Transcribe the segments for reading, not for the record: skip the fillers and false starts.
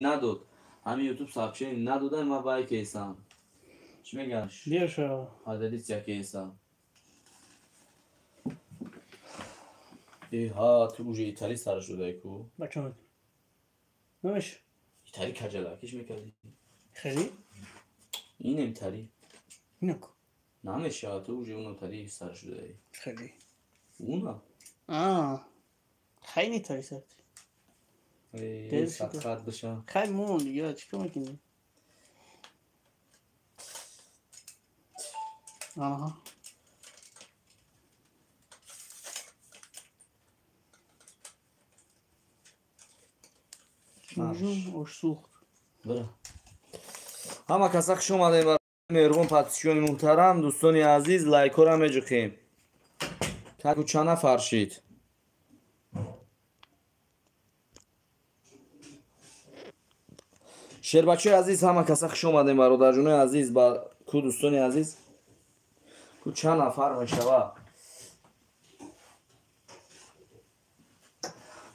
Надод. Ҳамин ютуб сообщение надода, ман вай кесам. Чӣ мегӯянд? Биёша. Поделиться кесам. Ҳа, ту уже итали сар шудай ку? Бача. Намеш. Итали каҷалакиш мекардӣ. Хеле? Инем тари. Инаку. Намешава, ту уже уно тари сар шудай. Хеле. Уна? А. Хайни тари сар. Садхат биша. Хай мон дига чӣ кор мекунӣ? Аҳа. Ош сӯхт. Бира. Ҳама каса хуш омадем ба меҳрубон подписчикони муҳтарам, дӯстони азиз, лайкҳоро меҷухем. Ку чанд нафар шид? Шербачои азиз, ҳама каса хуш омадем, бародарҷонои азиз, ба ку дӯстони азиз, ку чанд нафар мешава?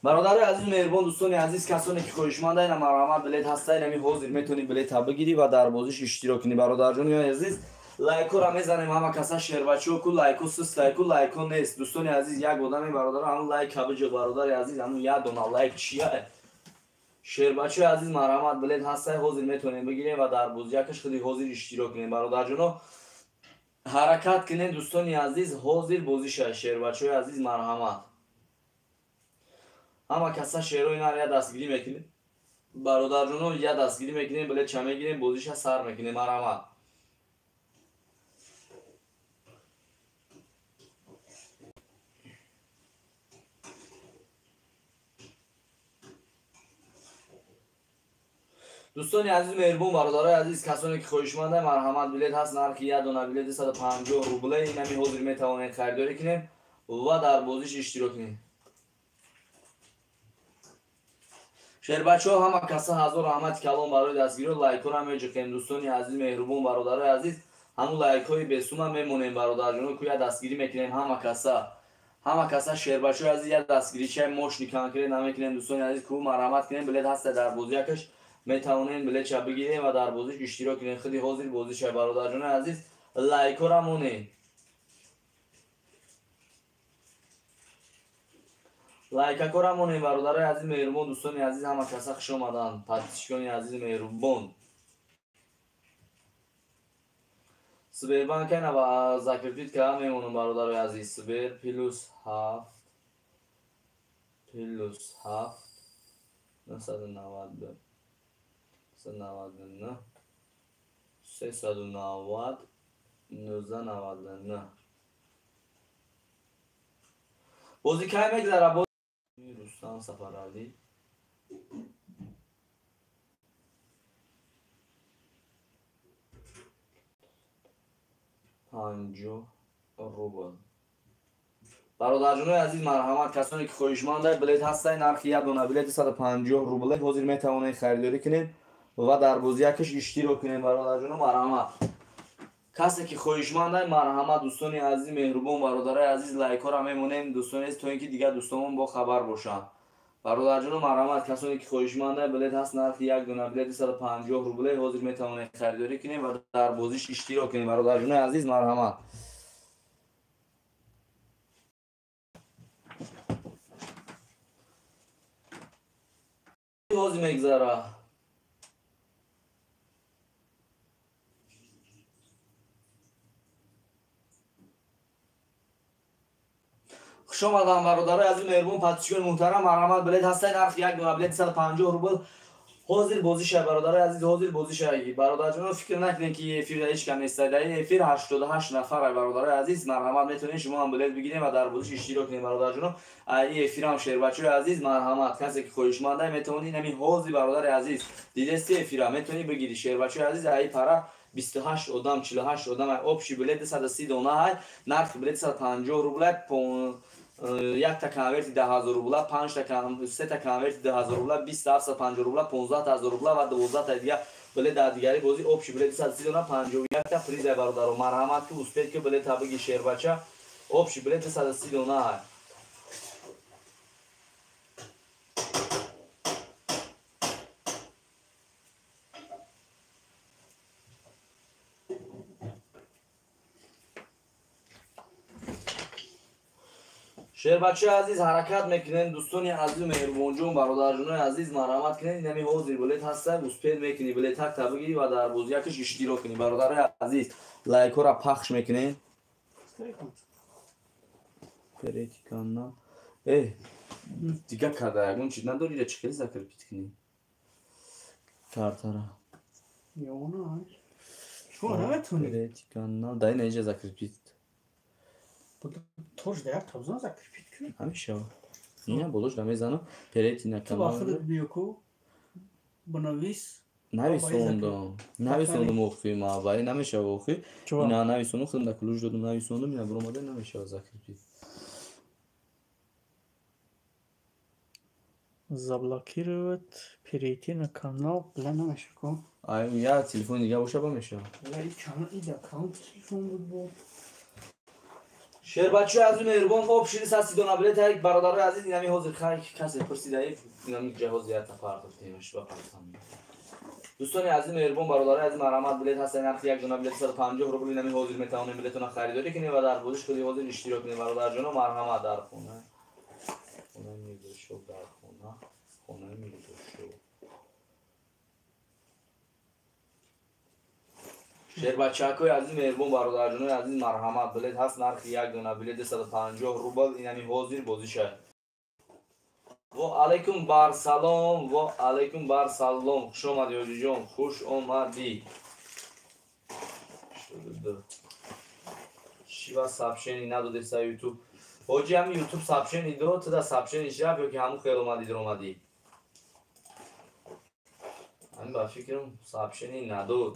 Бародарои азиз, меҳрубон, дӯстони азиз, касоне ки хоҳишманда ина марҳамат, билет ҳаста, инами ҳозир метавонӣ билета бигирӣ ва дар бозиш иштирок кунӣ. Бародарҷони азиз, лайкҳоро мезанем ҳама каса, шербачиҳо ку лайкҳо суст, лайку лайкҳо нест. Дӯстони азиз, як одаме бародаро, ҳамун лайка биҷиқ, бародари азиз, ҳамун як дона лайк чия? Шербачиҳои азиз, марҳамат, билет ҳаста, ҳозир метавонем бигирем ва дар бозиякаш худи ҳозир иштирок кунем. Бародарҷоно, ҳаракат кунем, дӯстони азиз, ҳозир бозӣ шавад. Шербачиҳои азиз, марҳамат. Ҳама каса шерои нар я дастгирӣ мекунем. Бародарҷоно, я дастгирӣ мекунем, билет ча мегирем, бозиша сар мекунем, марҳамат. Дӯстони азиз, меҳрубон, бародарои азиз, касоне ки хоҳишманда, марҳамат, билет ҳаст, нархи як дона билет 250 рубле, инами ҳозир метавонед харидорӣ кунем ва дар бозиш иштирок кунем. Шербачаҳо, ҳама каса ҳазор раҳмати калон барои дастгириҳо, лайкҳоро меҷиқем. Дӯстони азиз, меҳрубон, бародарои азиз, ҳамун лайкҳои бесума мемонем, бародарҷоно, ку я дастгирӣ мекунем ҳама каса. Ҳама каса шербачаҳои азиз, я дастгирӣ чай мошни конкрет намекунем, дӯстони азиз, ку марҳамат кунем, билет ҳаста дар бозиякаш метавонем билетша бигирем ва дар бозиш иштирок кунем. Худи ҳозир бозӣ шавад, бародарҷонои азиз, лайкҳоро монем. Лайкакҳоро монем, бародарои азиз, меҳрубон, дӯстони азиз, ҳама каса хуш омаданд, подписчикони азиз, меҳрубон. Сбербанк ана ба закрепить карда мемонам, бародарои азиз. Сбер плюс 7 плюс 7 992 99 390 1999. Бозӣ кай мегзара? Рустам Сафаралӣ. 50 рубл. Бародарҷонои азиз, марҳамат, касоне ки хоҳишманда, билет ҳастай, нархи як дона билет 250 рубле, ҳозир метавонед харидорӣ кунед ва дар бозиякаш иштирок кунед, бародарҷоно, марҳамат. Касе ки хоҳишманда, марҳамат, дӯстони азиз, меҳрубон, бародарои азиз, лайкҳоро мемонем, дӯстони азиз, то ин ки дигар дӯстонмон бо хабар бошанд. Бародарҷоно, марҳамат, касоне ки хоҳишманда, билет ҳаст, нархи як дона билет 250 рубле, ҳозир метавонед харидорӣ кунед ва дар бозиш иштирок кунед, бародарҷонои азиз, марҳамат. Бозӣ мегзара. Хуш омадам, бародарои азиз, меҳрубон, подписчикони муҳтарам, марҳамат, билет ҳастай, нархи як дона билет 250 рубл. Ҳозир бозӣ шавад, бародарои азиз, ҳозир бозӣ шавад. Бародарҷоно, фикр накунед ки эфир ҳеҷ кам нест. Дар ин эфир 88 нафар, бародарои азиз, марҳамат, метавонед шумо ҳам билет бигиред ва дар бозиш иштирок кунед, бародарҷоно. Ин эфир ҳам шербачаҳои азиз, марҳамат, касе ки хоҳишманда, метавонед ҳамин ҳозир, бародари азиз, дидести эфира, метавонед бигиред, шербачаҳои азиз, ай пара 28 одам, 48 одам, общий билет 230 дона ҳай, нархи билет 250 рубл, якта конверти 10000 рубла, панҷта сета конверти 10000 рубла, 2750 рубла, 15000 рубла ва 12 та дигар билет дар дигари бозӣ, общий билет 230 дона, 51 та приза, бародаро, марҳамат, ки успеть ки билета биги, шербача, общий билет 230 дона ҳай. Шербачаи азиз ҳаракат мекунем, дӯстони азизу меҳрубонҷон, бародарҷонои азиз, марҳамат кунед. Инами ҳозир билет ҳаста, успеть мекунӣ, билетакта бигирӣ ва дар бозиякаш иштирок кунӣ. Бародарои азиз, лайкҳоро пахш мекунем. Перейти канал. Дига карда ягон чиз надорӣ, чӣ хеле закрепить кунӣ картара? Перейти канал. Дай на иҷа закрепить. Тоже да як табзан закрепить кунӣ. Ҳамешава. Не, болош намезанам. Перейти на канал. Ту ба худат биё ку. Бинавис. Нависондам. Нависондам охи ма, вале намешава охи. Ина нависондам, худам да ключ додам, нависондам, ина баромада намешава закрепить. Заблокировать, перейти на канал, бля намешава ку. Ай, я телефон дига боша ба мешава. Бля, и канал, и да аккаунт телефон буд бо. Шербачаи азиз меҳрубон, общий саси дона билет як бародарои азиз, инами ҳозир хай касе пурсидаи, инами ҷаҳоз ята партофтемаш ба партам. Дӯстони азиз меҳрубон, бародарои азиз, марҳамат, билет ҳаст, нархи як дона билет 150 рубл, инами ҳозир метавонем билетона харидорӣ кунем ва дар бозиш худи ҳозир иштирок кунем. Бародарҷоно, марҳамат, дар хона. Хона Мирзошо, дар хона, хона Мирзошо. Шербачакҳои азиз меҳрубон, бародарҷонои азиз, марҳамат, билет ҳаст, нархи як дона билет 150 рубл, инами ҳозир бозиша. Во алайкум барсалом, во алайкум барсалом. Хуш омадӣ ҳоҷиҷон, хуш омадӣ. Шива сообщение надодеса ютуб. Ҳоҷи ҳами ютуб сообщение дод, туда сообщение рафт ё ки ҳамун хел омадӣ даромадӣ? Ҳамин ба фикрам сообщение надод.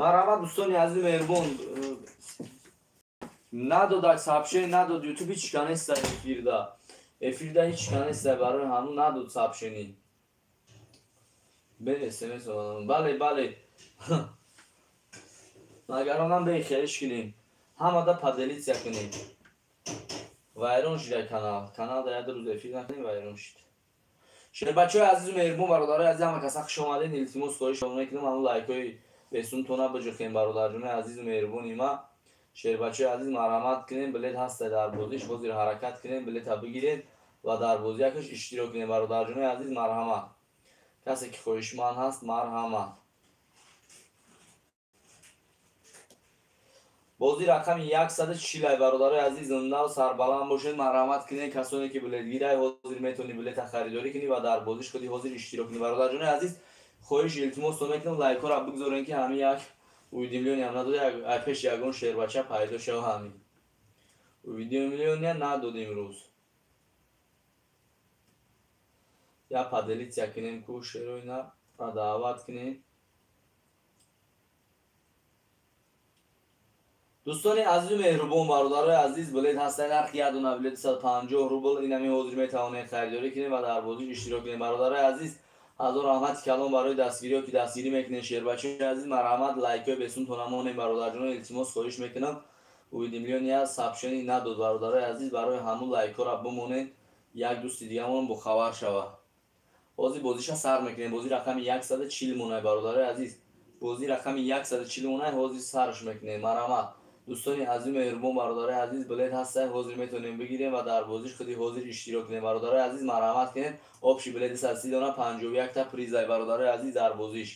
Марҳамат, дӯстони азиз меҳрубон, надодак сообщение надод ютуб, ҳеч ка неста эфирда. Эфирда ҳеч ка неста, барои ҳамун надод сообщение. Бе смс омадам. Бале, бале. Нагаронам бе хелиш кунем. Ҳамада поделиться кунем. Вайрон шуда канал. Канал да як рӯз эфир накунем, вайрон шуд. Шербачаҳои азизу меҳрубон, бародарои азиз, ҳама каса хуш омадед. Илтимос хоҳиш мекунам, ҳамун лайкҳои бесумтона биҷухем, бародарҷонои азизу меҳрубони ма. Шербачаҳои азиз, марҳамат кунем, билет ҳаста дар бозиш, ҳозир ҳаракат кунем, билета бигиред ва дар бозиякаш иштирок кунем. Бародарҷонои азиз, марҳамат. Касе ки хоҳишманд ҳаст, марҳамат. Бозӣ рақами 140, бародарои азиз, зиндаву сарбаланд бошед, марҳамат кунед. Касоне ки билетгирай, ҳозир метавонӣ билета харидорӣ кунӣ ва дар бозиш худи ҳозир иштирок кунӣ. Бародарҷонои азиз, хоҳиш илтимос мекунам, лайкҳоро бигзорем, ки ҳамин як уведомление надода, як пеш ягон шербача пайдо шава. Ҳамин уведомление надод имрӯз. Я поделиться кунем, ку шероина даъват кунем. Дӯстони азизу меҳрубон, бародарои азиз, билет ҳаста, нархи як дона билет 150 рубл, инами ҳозир метавонед харидорӣ кунед ва дар бозиш иштирок кунед. Бародарои азиз, ҳазор раҳмати калом барои дастгириҳо ки дастгирӣ мекунед. Шербачаи азиз, марҳамат, лайкҳои бесумтона монем. Бародарҷоно, илтимос хоҳиш мекунам, уведомления сообщение надод. Бародарои азиз, барои ҳамун лайкҳоро бимонед, як дӯсти дигаамон бохабар шава. Ҳозир бозиша сар мекунем. Бозӣ рақами 140 монай, бародарои азиз. Бозӣ рақами 140 монай, ҳозир сарш мекунем. Марҳамат, дӯстони азиз меҳрубон, бародарои азиз, билет ҳаста, ҳозир метавонем бигирем ва дар бозиш худи ҳозир иштирок кунем. Бародарои азиз, марҳамат кунед. Общий билети 130 дона, 51 та призай, бародарои азиз, дар бозиш.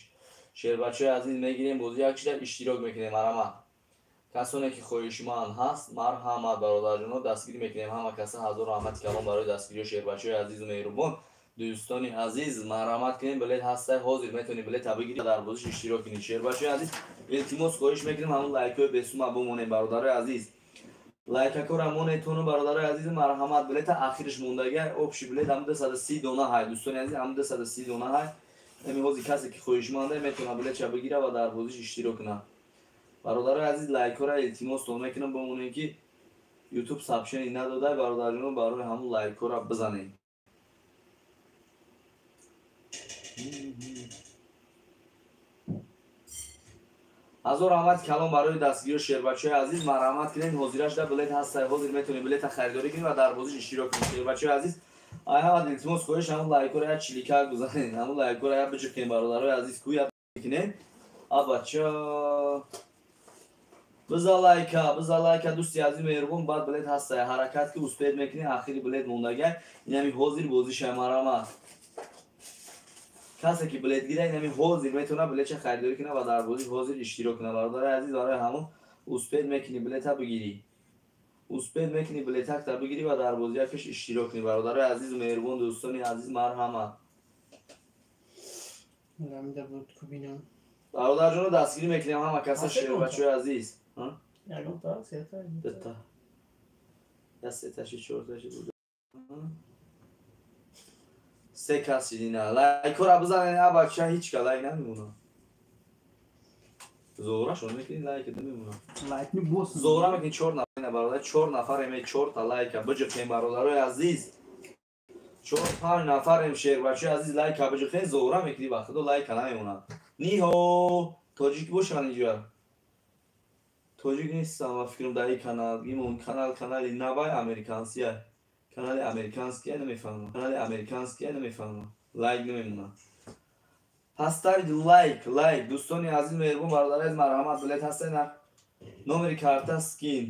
Шербачаҳои азиз, мегирем, бозӣ як шида иштирок мекунем. Марҳамат, касоне ки хоҳишманд ҳаст, марҳамат, бародарҷоно, дастгирӣ мекунем ҳама каса. Ҳазор раҳмати калом барои дастгириҳо, шербачаҳои азизу меҳрубон. Дӯстони азиз, марҳамат кунед, билет ҳаста, ҳозир метавонед билета бигиред ва дар бозиш иштирок кунед. Шербачаҳои азиз, илтимос хоҳиш мекунем, ҳамун лайкҳои бесума бимонед, бародарои азиз. Лайкакора монедтону, бародарои азиз, марҳамат, билета ахириш мондага, общий билет ҳамун 230 дона ҳай. Дӯстони азиз, ҳамун 230 дона ҳай. Ҳамин ҳозир касе ки хоҳишманда метавонад билетша бигирад ва дар бозиш иштирок кунад. Бародарои азиз, лайкҳоро илтимос мекунам бимонед, ки ютуб сообщение надода, бародарҷоно, барои ҳамун лайкҳоро бизанед. Ҳазор раҳмати калом барои дастгириҳо, шербачаҳои азиз, марҳамат кунед. Ҳозира шуда билет ҳаста, ҳозир метавонед билета харидорӣ кунед ва дар бозиш иштирок кунед. Шербачаҳои азиз, ай ҳамад илтимос хоҳиш, ҳамун лайкҳоро як чиликак бизанед, ҳамун лайкҳоро як биҷиқем, бародарои азиз, ку як кунед. Абача биза лайка, биза лайка дӯсти азиз меҳрубон, баъд билет ҳастай. Ҳаракат ки успеть мекунӣ, ахири билет мондагай. Инами ҳозир бозиша марама. Касе ки билет гира, инами ҳозир метавона билетша харидорӣ кунад ва дар бозӣ ҳозир иштирок кунад. Бародари азиз, барои ҳамон успеть мекунӣ билета бигирӣ. Успеть мекунӣ билетакта бигирӣ ва дар бозиякаш иштирок кунӣ. Бародари азизу меҳрубон, дӯстони азиз, марҳамат. Бародарҷоно, дастгирӣ мекунем ҳама каса, шербачои азиз. Дта. Я сеташи, чорташи буд. Се кас шидина. Лайкора бизанед, абача ҳеч ка лайк намемона. Зоҳрашон мекунӣ лайк намемона. Лайк не бос. Зоҳра мекунӣ 4 нафар, бародар, 4 нафар эме 4 та лайка биҷиқем, бародарои азиз. 4-5 нафарем, шербачои азиз, лайка биҷиқем, зоҳра мекунӣ ба худо лайка намемона. Ниҳо, тоҷик бошан инҷа. Тоҷик нестам ва фикрам дар ин канал, имон канал канали навай американсия. Канали американския намефаҳмам. Канали американския намефаҳмам. Лайк намемонам. Поставить лайк, лайк. Дӯстони азиз меҳрубон, бародари азиз, марҳамат, билет ҳастед на номери карта скин.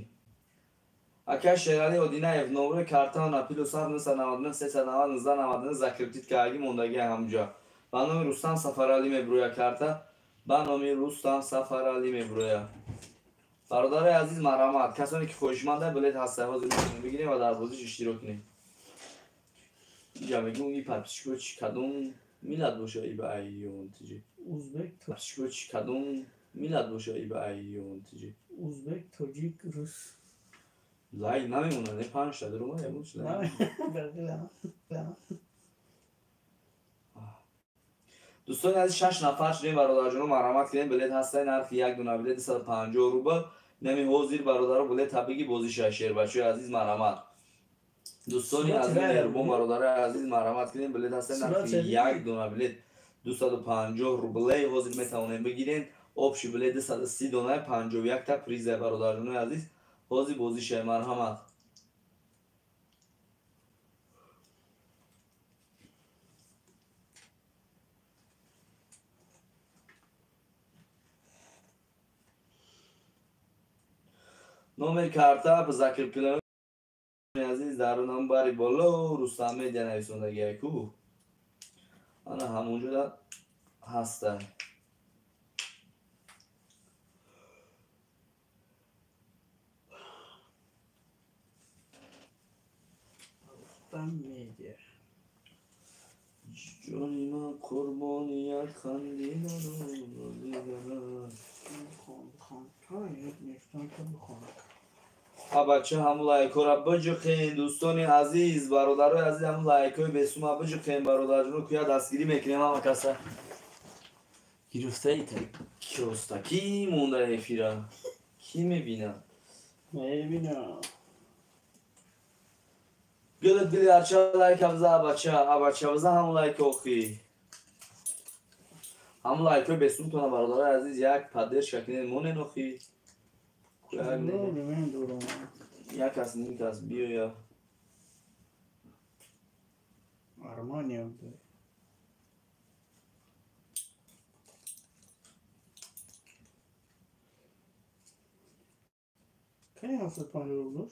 Ака Шерали Одинаев, номери карта на плюс 999 390 1999 закрепить кардаги мондаги ҳамҷа. Ба номи Рустам Сафарали мебурӯя карта. Ба номи Рустам Сафарали мебурӯя. Бародари азиз, марҳамат, касоне ки хоҳишманда билет ҳаста, ҳозир метавонем бигирем ва дар бозиш иштирок кунем. Инҷа мегӯм и подписчико чи кадом миллат боша и ба айён тиҷи? Узбек, подписчико чи кадом миллат боша и ба айён тиҷи? Узбек, тоҷик, рус. Лайк намемонад, не панҷта дурума ягон чи лайк. Дӯстони азиз, 6 нафар шудем, бародарҷоно, марҳамат кунем, билет ҳастай, нархи як дона билет 250 рубл. Нами ҳозир бародаро билет табиги бозиша, шербачои азиз, марҳамат. Дӯстони азиз меҳрубон, бародарои азиз, марҳамат кунем, билет ҳастай, нархи як дона билет 250 рублей ҳозир метавонем бигирем. Общий билет 230 дона, 51 та приза, бародарҷонои азиз, ҳозир бозиша, марҳамат. Номери карта закрепленои азиз дар номбари боло Рустам Медиа нависондагия ку. Ана ҳамонҷода ҳаста. Рустам Медиа. Ҷони ман қурбони як хандидану. Абача ҳамун лайкҳоро биҷиқен, дӯстони азиз, бародарои азиз, ҳамун лайкҳои бесума биҷиқен, бародарҷоно, куя дастгирӣ мекунем ҳама каса. Гирифтаи кироста ки монда эфира? Ки мебинад? Мебинам. Гилит гили арча лайка биза, абача, абача биза ҳамун лайк охи. Ҳамун лайкҳои бесумтона, бародарои азиз, як поддержка кунед, монен охи. Як кас, ним кас биёя. Армания. Кай 750 рубл?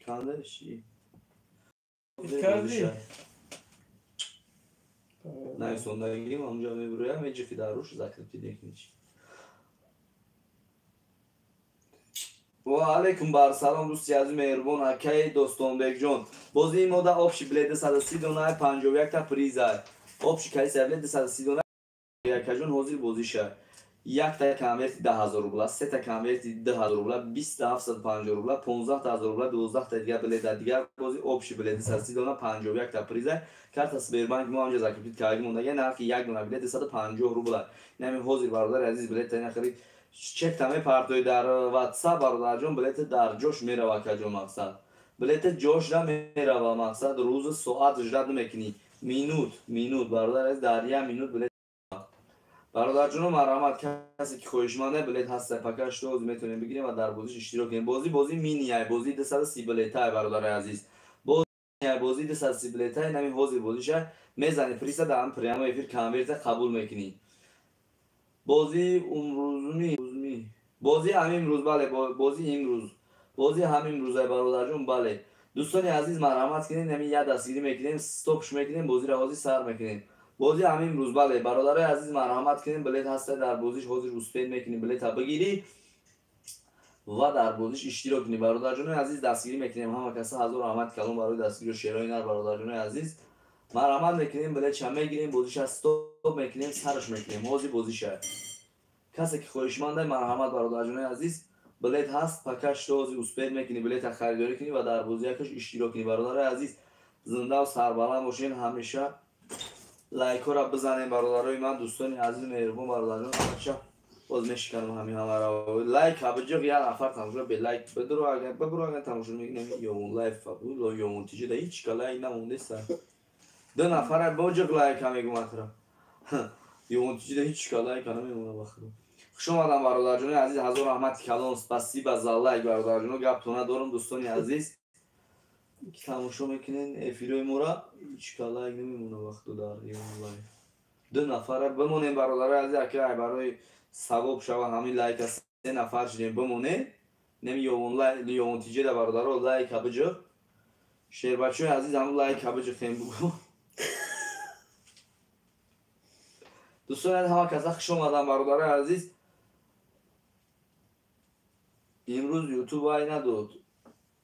Канда ши? Кардӣ? Нависондагим ҳамҷа мебурӯя, меҷиқи дар руш закрепить мекунӣ. Ва алейкум барсалом, дӯсти азиз меҳрубон, акаи Достонбекҷон. Бозии мо да общий билет 230 дона, 51 та приза. Общий количество билет 230 дона. Якаҷон ҳозир бозиша. Якта конверти 10000 рубла, сета конверти 2000 рубла, 20750 рубла, 15000 рубла, 12 та дигар билет дар дигар бози общий билет 230 дона, 51 та приза. Карта Сбербанк мо ҳамҷа закрепить кардагӣ мондагӣ, нархи як дона билет 250 рубла. Инами ҳозир бародари азиз билет нахарид. Чекта мепартои дар WhatsApp, бародарҷон, билет дар ҷош мерава, акаҷон, мақсад. Билет ҷош намерава, мақсад, рӯзу соат ждать намекунӣ. Минут, минут, бародар азиз, дар як минут билет. Бародарҷоно, марҳамат, касе ки хоҳишманда билет ҳаста, пока что ҳозир метавонем бигирем ва дар бозиш иштирок кунем. Бозӣ бозӣ минияй, бозӣ 230 билетай, бародари азиз. Бозӣ бозӣ 230 билетай, нами ҳозир бозиша мезани приса дар ҳам прямо эфир конверта қабул мекунӣ. Бозии умрӯзми, бозии ҳамин рӯз, бале, бозии имрӯз, бозии ҳамин рӯзай, бародарҷон, бале. Дӯстони азиз, марҳамат кунед, ҳамин як дастгирӣ мекунем, стопш мекунем, бозиро ҳозир сар мекунем. Бозии ҳамин рӯз, бале, бародарои азиз, марҳамат кунем, билет ҳаста дар бозиш, ҳозир успеть мекунем, билета бигирӣ ва дар бозиш иштирок кунӣ. Бародарҷонои азиз, дастгирӣ мекунем ҳама каса, ҳазор раҳмати калон барои дастгирию шерои нар. Бародарҷонои азиз, марҳамат мекунем, билетша мегирем, бозиша стоп мекунем, сарш мекунем. Ҳозир бозиша касе ки хоҳишмандай, марҳамат, бародарҷонои азиз, билет ҳаст, пока что ҳозир успеть мекунӣ, билета харидорӣ кунӣ ва дар бозиякаш иштирок кунӣ. Бародарои азиз, зиндаву сарбаланд бошед, ҳамеша лайкҳоро бизанем, бародарои ман, дӯстони азиз, меҳрубон бародарҷон. Бача, боз мешиканам ҳамин ҳамаро. Лайк ҳабиҷиқ, як нафар тамошо бе лайк бидро, агар бибро, агар тамошо мекунем, ёвон лайф ёвон тиҷи да ҳеч ка лайк намондеса. Ду нафара боҷиқ лайка мегум ахира. Ёвон тиҷи да ҳеч ка лайка намемона бахира. Хуш омадам, бародарҷони азиз, ҳазор раҳмати калон, спасибо за лайк, бародарҷоно, гаптона дорам, дӯстони азиз, ки тамошо мекунен эфирои мора, ҳеч ка лайк намемона вақту дар ёвон лайф. Ду нафара бимонем, бародарои азиз, ака барои савоб шава ҳамин лайка се нафар шудем, бимоне. Неми ёвон лайк, ёвон тиҷи да бародаро лайка биҷо. Шербачои азиз, ҳамун лайка биҷихем бугу. Дӯстони азиз, ҳама каса хуш омадан, бародарои азиз. Имрӯз ютуб ай надод.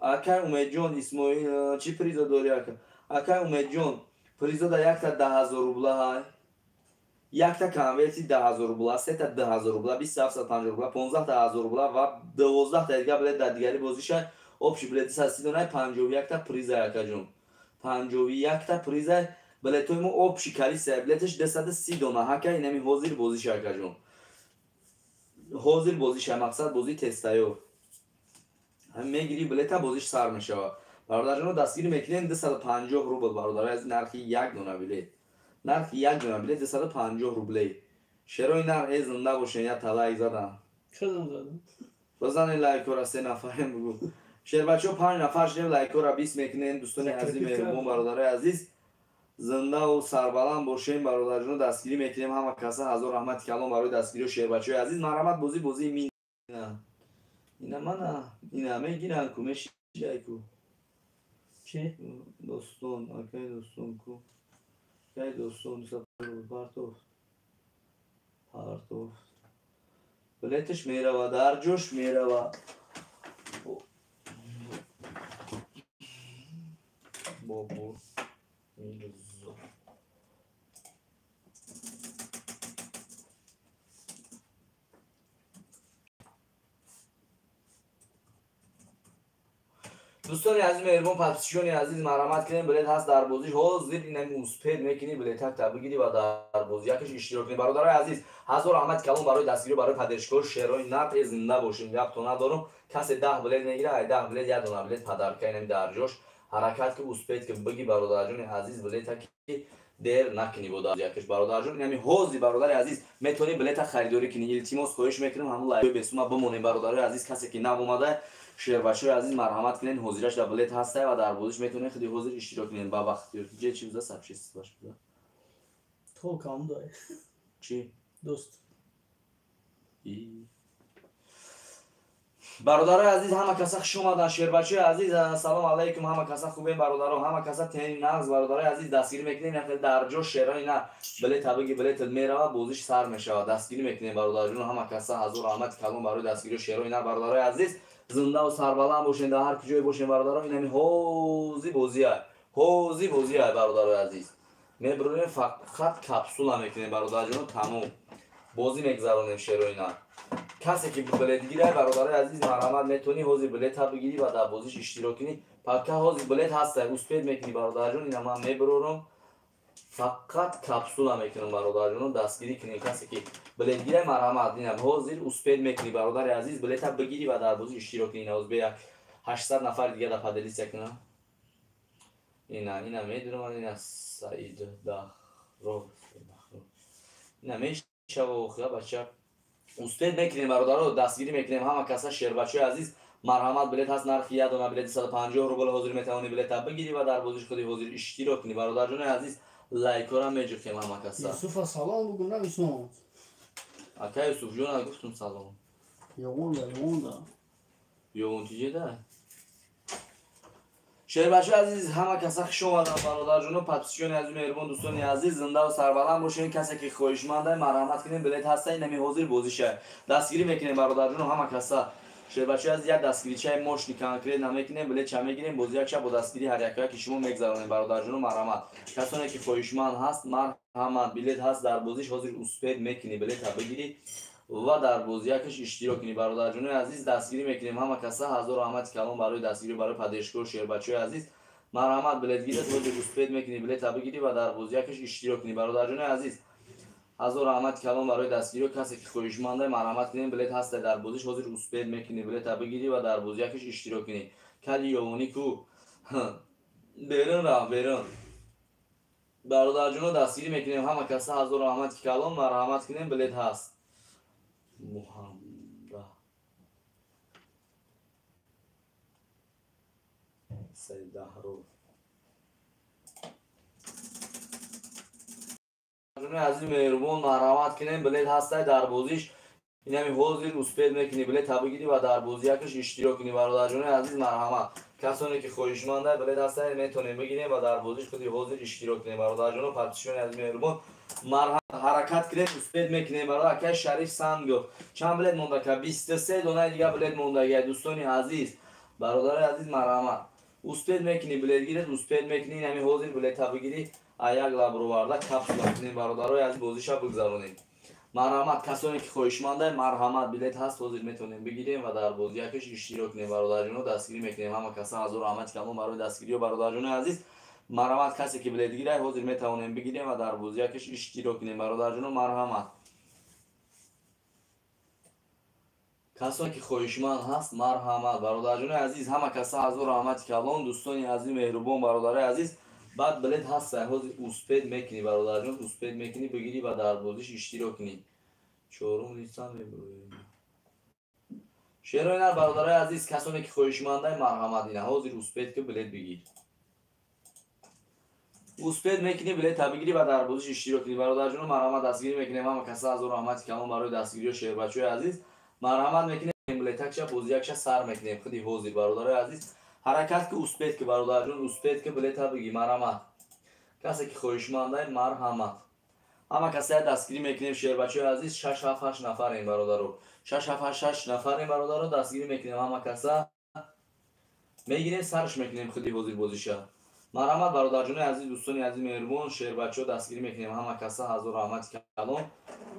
Акай Умедҷон Исмоил, чӣ приза дорӣ, ака? Акай Умедҷон, приза да якта 10 000 рубла ҳай. Якта конверти 10 000 рубла, сета 2000 рубла, 2750 рубла, 15 ҳазор рубла ва 12 та дига билет дар дигари бозиша. Общий билет 230 дона, 51 та приза, акаҷон. 51 та приза билетҳои мо, общий количество билеташ 230 дона. Ҳака, инами ҳозир бозиша, акаҷон. Ҳозир бозиша, мақсад бозии тестаё. Мегирӣ билета, бозиш сар мешавад. Бародарҷоно, дастгирӣ мекунем, 250 рубл, бародари аз нархи як дона билет. Нархи як дона билет 250 рублей. Шерои нар, э, зинда бошен, я талайк задам. Бизанед лайкҳоро, се нафарем бугу. Шербачаҳо, панҷ нафар шудем, лайкҳоро бист мекунем, дӯстони азиз, меҳрубон бародарои азиз. Зиндаву сарбаланд бошем, бародарҷоно, дастгирӣ мекунем ҳама каса, ҳазор раҳмати калон барои дастгириҳо, шербачаҳои азиз. Марҳамат, бозӣ бозии мин. Ина мана, ина мегиранд ку, мешидай ку. Чӣ? Достон, акай достон ку. Акай достон, партов. Партов. Билеташ мерава, дар ҷош мерава. Бобур Мирзо. Дӯстони азиз, меҳрубон подписчикони азиз, марҳамат кунем, билет ҳаст дар бозиш, ҳозир инами успеть мекунӣ, билетакта бигирӣ ва дар бозиякаш иштирок кунӣ. Бародарои азиз, ҳазор раҳмати калон барои дастгирӣ, барои поддержкаҳо, шерои нар, э, зинда бошем, гапто надорам. Касе 10 билет мегира, ай 10 билет як дона билет подарка, инами дар ҷош. Ҳаракат ки, успеть ки биги, бародарҷони азиз, билета ки дер накунӣ бо якаш, бародарҷон. Инами ҳозир, бародари азиз, метавонӣ билета харидорӣ кунӣ. Илтимос, хоҳиш мекунам, ҳамун лайкҳои бесума бимонем, бародарои азиз. Касе ки нав омада, шербачаҳои азиз, марҳамат кунед, ҳозираш дар билет ҳастай ва дар бозиш метавонед худи ҳозир иштирок кунед. Ба вақтиёртиҷе чи буза сабшистбаш буза? То кам дай. Чӣ? Дост. Бародарои азиз, ҳама каса хуш омадан, шербачаҳои азиз, салом алайкум, ҳама каса хубем, бародаро, ҳама каса тени нағз, бародарои азиз, дастгирӣ мекунем, яхел дар ҷо шерои на билета биги, билетат мерава, бозиш сар мешавад. Дастгирӣ мекунем, бародарҷон, ҳама каса ҳазор раҳмати калон барои дастгириҳо, шерои на. Бародарои азиз, зиндаву сарбаланд бошем, дар ҳар куҷое бошем, бародаро. Инами ҳози бозия, ҳози бозия, бародарои азиз, мебурем, фақат капсула мекунем, бародарҷоно, тамом, бозӣ мегзаронем, шерои на. Касе ки билет гирад, бародарои азиз, марҳамат, метавонӣ ҳозир билета бигирӣ ва дар бозиш иштирок кунӣ. Пока ҳозир билет ҳаста, успеть мекунӣ, бародарҷон. Ина ман мебурорам, фақат капсула мекунам, бародарҷоно, дастгирӣ кунем. Касе ки билет гирад, марҳамат, ина ҳозир успеть мекунӣ, бародари азиз, билета бигирӣ ва дар бозиш иштирок кунӣ. Ина ҳозир як 800 нафари дига да поделиться кунам. Ина медунам, ина Саид Дахро, ина мешава охира, бача, успеть мекунем, бародаро, дастгирӣ мекунем ҳама каса, шербачаҳои азиз, марҳамат, билет ҳаст, нархи як дона билети 150 рубл, ҳозир метавонӣ билета бигирӣ ва дар бозиш худи ҳозир иштирок кунӣ. Бародарҷони азиз, лайкҳоро меҷухем, ҳама каса. Юсуфа салом бугу, нависон. Ака Юсуфҷон, гуфтум салом. Ёвонда, ёвонда. Ёвон тиҷеда? Шербачаи азиз, ҳама каса хуш омаданд, бародарҷоно, подписчикони азиз, меҳрубон, дӯстони азиз, зиндаву сарбаланд бошед. Касе ки хоҳишманда, марҳамат кунем, билет ҳаста, инами ҳозир бозиша. Дастгирӣ мекунем, бародарҷоно, ҳама каса. Шербачаи азиз, як дастгиричаи мощный конкрет намекунем, билетча мегирем, бозиякша бо дастгирӣ ҳар якояки шумо мегзаронем, бародарҷоно, марҳамат. Касоне ки хоҳишманд ҳаст, марҳамат, билет ҳаст дар бозиш, ҳозир успеть мекунӣ, билета бигирӣ ва дар бозиякаш иштирок кунӣ, бародарҷонои азиз. Дастгирӣ мекунем ҳама каса. Ҳазору раҳмати калон барои дастгирӣ, барои поддержка, шербачаҳои азиз. Марҳамат, билет гиред, ҳозир успеть мекунӣ, билета бигирӣ ва дар бозиякаш иштирок кунӣ, бародарҷонои азиз. Ҳазору раҳмати калон барои дастгирӣ. Касе ки хоҳишманда, марҳамат кунем, билет ҳаста дар бозиш, ҳозир успеть мекунӣ, билета бигирӣ ва дар бозиякаш иштирок кунӣ. Кали ёвонӣ ку берун рафт, берун. Бародарҷоно, дастгирӣ мекунем ҳама каса. Ҳазору раҳмати калон, марҳамат кунем, билет ҳаст. Муҳаммад Сайдаҳров. Азиз, меҳрубон, марҳамат кунем, билет ҳастай дар бозиш, инами ҳозир успеть мекунӣ, билета бигирӣ ва дар бозиякаш иштирок кунӣ, бародарҷонои азиз, марҳамат. Касоне ки хоҳишманда, билет ҳастай, метавонем бигирем ва дар бозиш худи ҳозир иштирок кунем, бародарҷоно, подписчикони азиз, меҳрубон, марҳамат, ҳаракат кунем, успеть мекунем. Бародар акай Шариф Сангов, чанд билет монда ка? 23 донаи дига билет мондагия, дӯстони азиз, бародарои азиз, марҳамат. Успеть мекунӣ, билет гиред, успеть мекунӣ, инами ҳозир билета бигирӣ, а як лаброварда капсула кунем, бародарои азиз, бозиша бигзаронем. Марҳамат, касоне ки хоҳишманда, марҳамат, билет ҳаст, ҳозир метавонем бигирем ва дар бозиякаш иштирок кунем, бародарҷоно, дастгирӣ мекунем ҳама каса. Ҳазору раҳмати калон барои дастгириё, бародарҷонои азиз. Марҳамат, касе ки билет гирад, ҳозир метавонем бигирем ва дар бозиякаш иштирок кунем, бародарҷоно, марҳамат. Касоне ки хоҳишманд ҳаст, марҳамат, бародарҷонои азиз, ҳама каса ҳазору раҳмати калон, дӯстони азиз, меҳрубон, бародарои азиз. Баъд билет ҳаст, ҳозир успеть мекунӣ, бародарҷон, успеть мекунӣ, бигирӣ ва дар бозиш иштирок кунӣ. Чорум лица мебурем. Шерои нар, бародарои азиз, касоне ки хоҳишманда, марҳамат, ина ҳозир успеть ки билет бигир. Успеть мекунӣ, билета бигирӣ ва дар бозиш иштирок кунӣ, бародарҷоно, марҳамат, дастгирӣ мекунем ҳама каса. Ҳазору раҳмати калон барои дастгириё, шербачаҳои азиз. Марҳамат мекунем, билетакша бозиякша сар мекунем худи ҳозир, бародарои азиз. Ҳаракат ки, успеть ки, бародарҷон, успеть ки, билета бигӣ, марҳамат. Касе ки хоҳишманда, марҳамат. Ҳама касая дастгирӣ мекунем, шербачаҳои азиз. 6 7 8 нафарем, бародаро. 6 7 8 6 нафарем, бародаро, дастгирӣ мекунем ҳама каса. Мегирем, сарш мекунем худи ҳозир бозиша. Марҳамат, бародарҷонои азиз, дӯстони азиз, меҳрубон, шербачаҳо, дастгирӣ мекунем ҳама каса. Ҳазору раҳмати калон.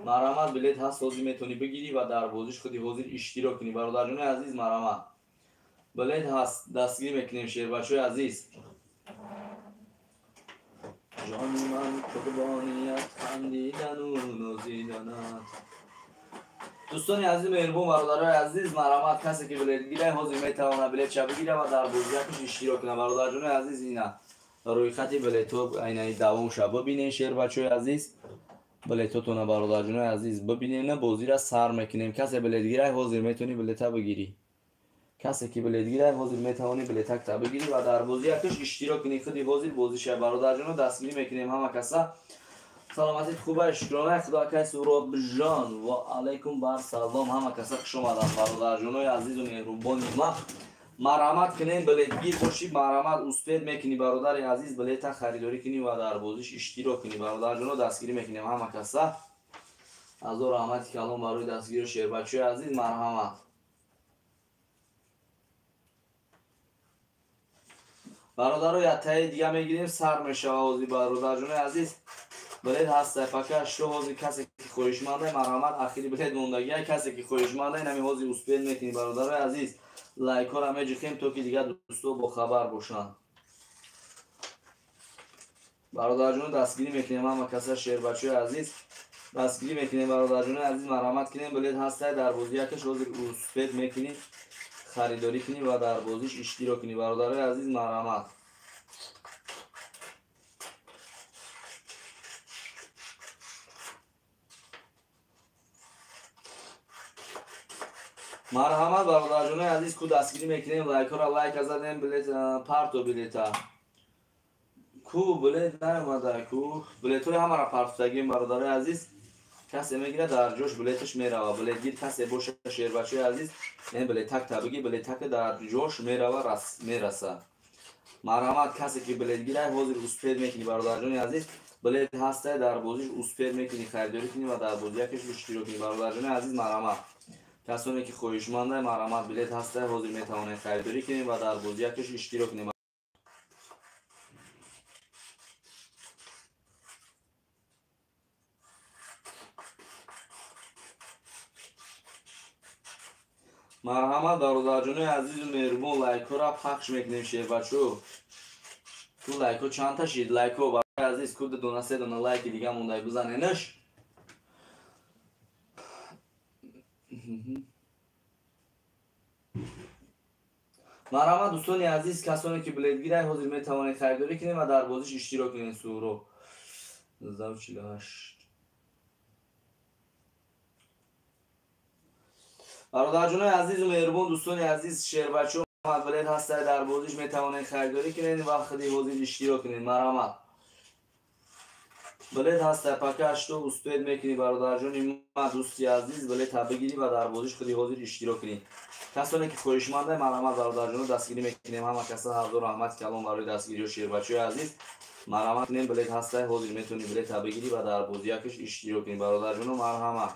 Марҳамат, билет ҳаст, ҳозир метавонӣ бигирӣ ва дар бозиш худи ҳозир иштирок кунӣ, бародарҷонои азиз, марҳамат. Билет ҳаст, дастгирӣ мекунем, шербачаҳои азиз. Ҷони ман қурбоният, хандидану нозиданат. Дӯстони азиз, меҳрубон, бародарои азиз, марҳамат, касе ки билет гирад, ҳозир метавонад билетша бигирад ва дар бозиякаш иштирок кунад, бародарҷонои азиз. Ина рӯйхати билетҳо айнаи давом ша бибинед, шербачаҳои азиз. Билетҳотона, бародарҷонои азиз, бибинед, бозира сар мекунем. Касе билет гирад, ҳозир метавонӣ билета бигирӣ. Касе ки билет гирад, ҳозир метавонӣ билетакта бигирӣ ва дар бозиякаш иштирок кунӣ, худи ҳозир бозиша, бародарҷоно, дастгирӣ мекунем ҳама каса. Саломатит хуба, шукронаи худо, акай Суробҷон, ва алайкум бар салом. Ҳама каса хуш омаданд, бародарҷонои азизу меҳрубони ма. Марҳамат кунем, билетгир бошӣ, марҳамат, успеть мекунӣ, бародари азиз, билета харидорӣ кунӣ ва дар бозиш иштирок кунӣ, бародарҷоно, дастгирӣ мекунем ҳама каса. Ҳазору раҳмати калон барои дастгирӣ, шербачаҳои азиз, марҳамат. Бародаро, яктаи дига мегирем, сар мешава ҳозир, бародарҷонои азиз. Билет ҳаст, пока шо ҳозир касе ки хоҳишманда, марҳамат, ахири билет мондагия, касе ки хоҳишманда, инами ҳозир успеть мекунӣ, бародарои азиз. Лайкҳоро меҷихем, то ки дигар дӯсто бохабар бошанд. Бародарҷоно, дастгирӣ мекунем ҳама каса, шербачаҳои азиз. Дастгирӣ мекунем, бародарҷонои азиз, марҳамат кунем, билет ҳастай дар бозиякаш, ҳозир успеть мекунӣ, харидорӣ кунӣ ва дар бозиш иштирок кунӣ, бародарои азиз, марҳамат. Марҳамат, бародарҷонои азиз, ку дастгирӣ мекунем, лайкҳоро лайка задем, билет парто билета. Ку билет наомада, ку билетҳои ҳамаро партотагем, бародарои азиз. Касе мегира дар ҷош билеташ мерава. Билетгир касе боша шербачаи азиз, яъне билетак табиги билетак дар ҷош мерава, мераса. Марҳамат, касе ки билетгирай ҳозир успед мекунӣ бародарҷони азиз. Билет ҳастай дар бозиш успед мекунӣ, харидорӣ кунӣ ва дар бозиякаш иштирок кунӣ бародарҷони азиз. Марҳамат, касоне ки хоҳишмандай, марҳамат, билет ҳастай, ҳозир метавонед харидорӣ кунед ва дар бозиякаш иштирок кунед. Марҳамат, бародарҷонои азизу меҳрубон, лайкҳоро пахш мекунем шербачо. Ку лайкҳо чандта шид? Лайкҳо барои азиз ку дона се дона лайки дига мондай бизаненаш. Марҳамат, дӯстони азиз, касоне ки билетгирай ҳозир метавонед харидорӣ кунед ва дар бозиш иштирок кунед. Суро 48. Бародарҷонои азизу меҳрубон, дӯстони азиз, шербачо билет ҳастай дар бозиш метавонед харидорӣ кунед ва худи ҳозир иштирок кунед. Марҳамат, билет ҳастай, пока что успед мекунӣ бародарҷони ма, дӯсти азиз, билета бигирӣ ва дар бозиш худи ҳозир иштирок кунӣ. Касоне ки хоҳишмандай, марҳамат, бародарҷоно, дастгирӣ мекунем. Ҳама каса ҳазор раҳмати калон барои дастгириҳо шербачои азиз. Марҳамат кунем, билет ҳастай, ҳозир метавонӣ билета бигирӣ ва дар бозиякаш иштирок кунӣ бародарҷоно. Марҳамат.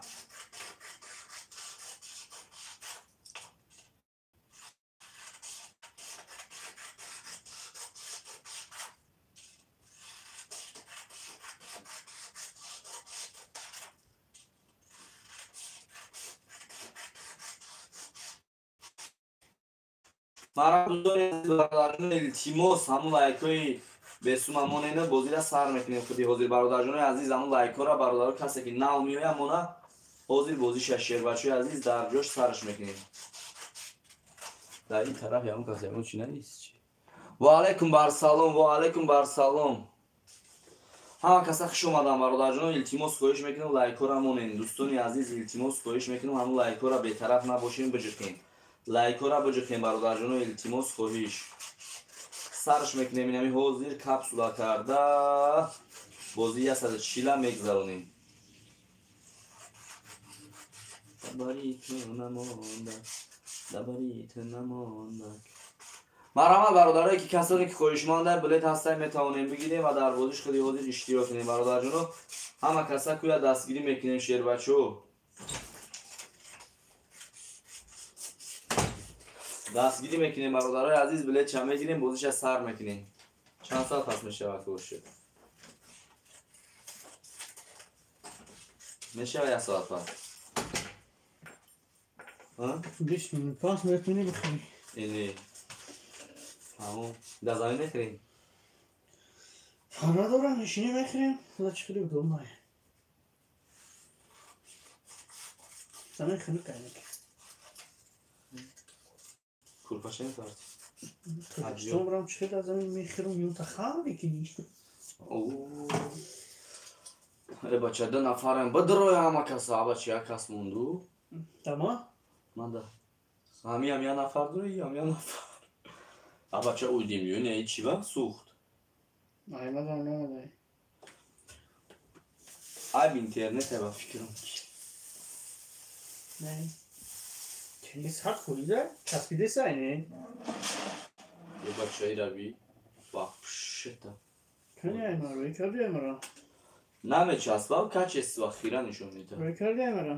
Марҳамат, илтимос, ҳамун лайкҳои бесума монена, бозира сар мекунем худи ҳозир бародарҷонои азиз. Ҳамун лайкҳоро бародаро, касе ки нав меояд, мона ҳозир бозиша шербачои азиз дар ҷош сараш мекунем. Дар ин тараф ягон кас ягон чи наист. Ва алайкум барсалом, ва алайкум барсалом. Ҳама каса хуш омадан бародарҷоно. Илтимос хоҳиш мекунем, лайкҳоро монен. Дӯстони азиз, илтимос хоҳиш мекунем, ҳамун лайкҳоро бетараф набошем, биҷиқем. Лайкҳоро биҷиқем бародарҷоно, илтимос хоҳиш. Сарш мекунем инами ҳозир капсула карда бозии 140 мегзаронем. Марҳамат, бародарое ки касоне ки хоҳишманда билет ҳастай метавонем бигирем ва дар бозиш худи ҳозир иштирок кунем бародарҷоно. Ҳама каса куя дастгирӣ мекунем шербачо. Дастгирӣ мекунем бародарои азиз, билет ча мегирем, бозиша сар мекунем. Чанд соат пас мешавад хуршед? Мешава як соат пас? 20 минут пас метавонӣ бихӯрӣ. Ини ҳамон дар замин мехӯрем? Фарқ надорам, нишинӣ мехӯрем, худо чӣ хеле удобное. Замин хунук айнак. Курпаша мепард? Тоҷикистон барам чӣ хел аз замин мехӯрам, юнта хам мекунӣ. Э бача, ду нафарем, бидроя ҳама каса, абача як кас монду. Тама? Манда. Ҳамиам як нафар дрои, ҳам як нафар. Абача уйдим, юне чӣ ба сӯхт? Ай, мадам намадай. Айб интернет ба фикрам. Не. Теннис ҳақ хӯрида? Часпидесай, не? Е бачаи раби вообще-то. Кани ай маро, рӯй карди ай маро? Намечаспав, качество хира нишон медиҳад. Рӯй карди ай маро?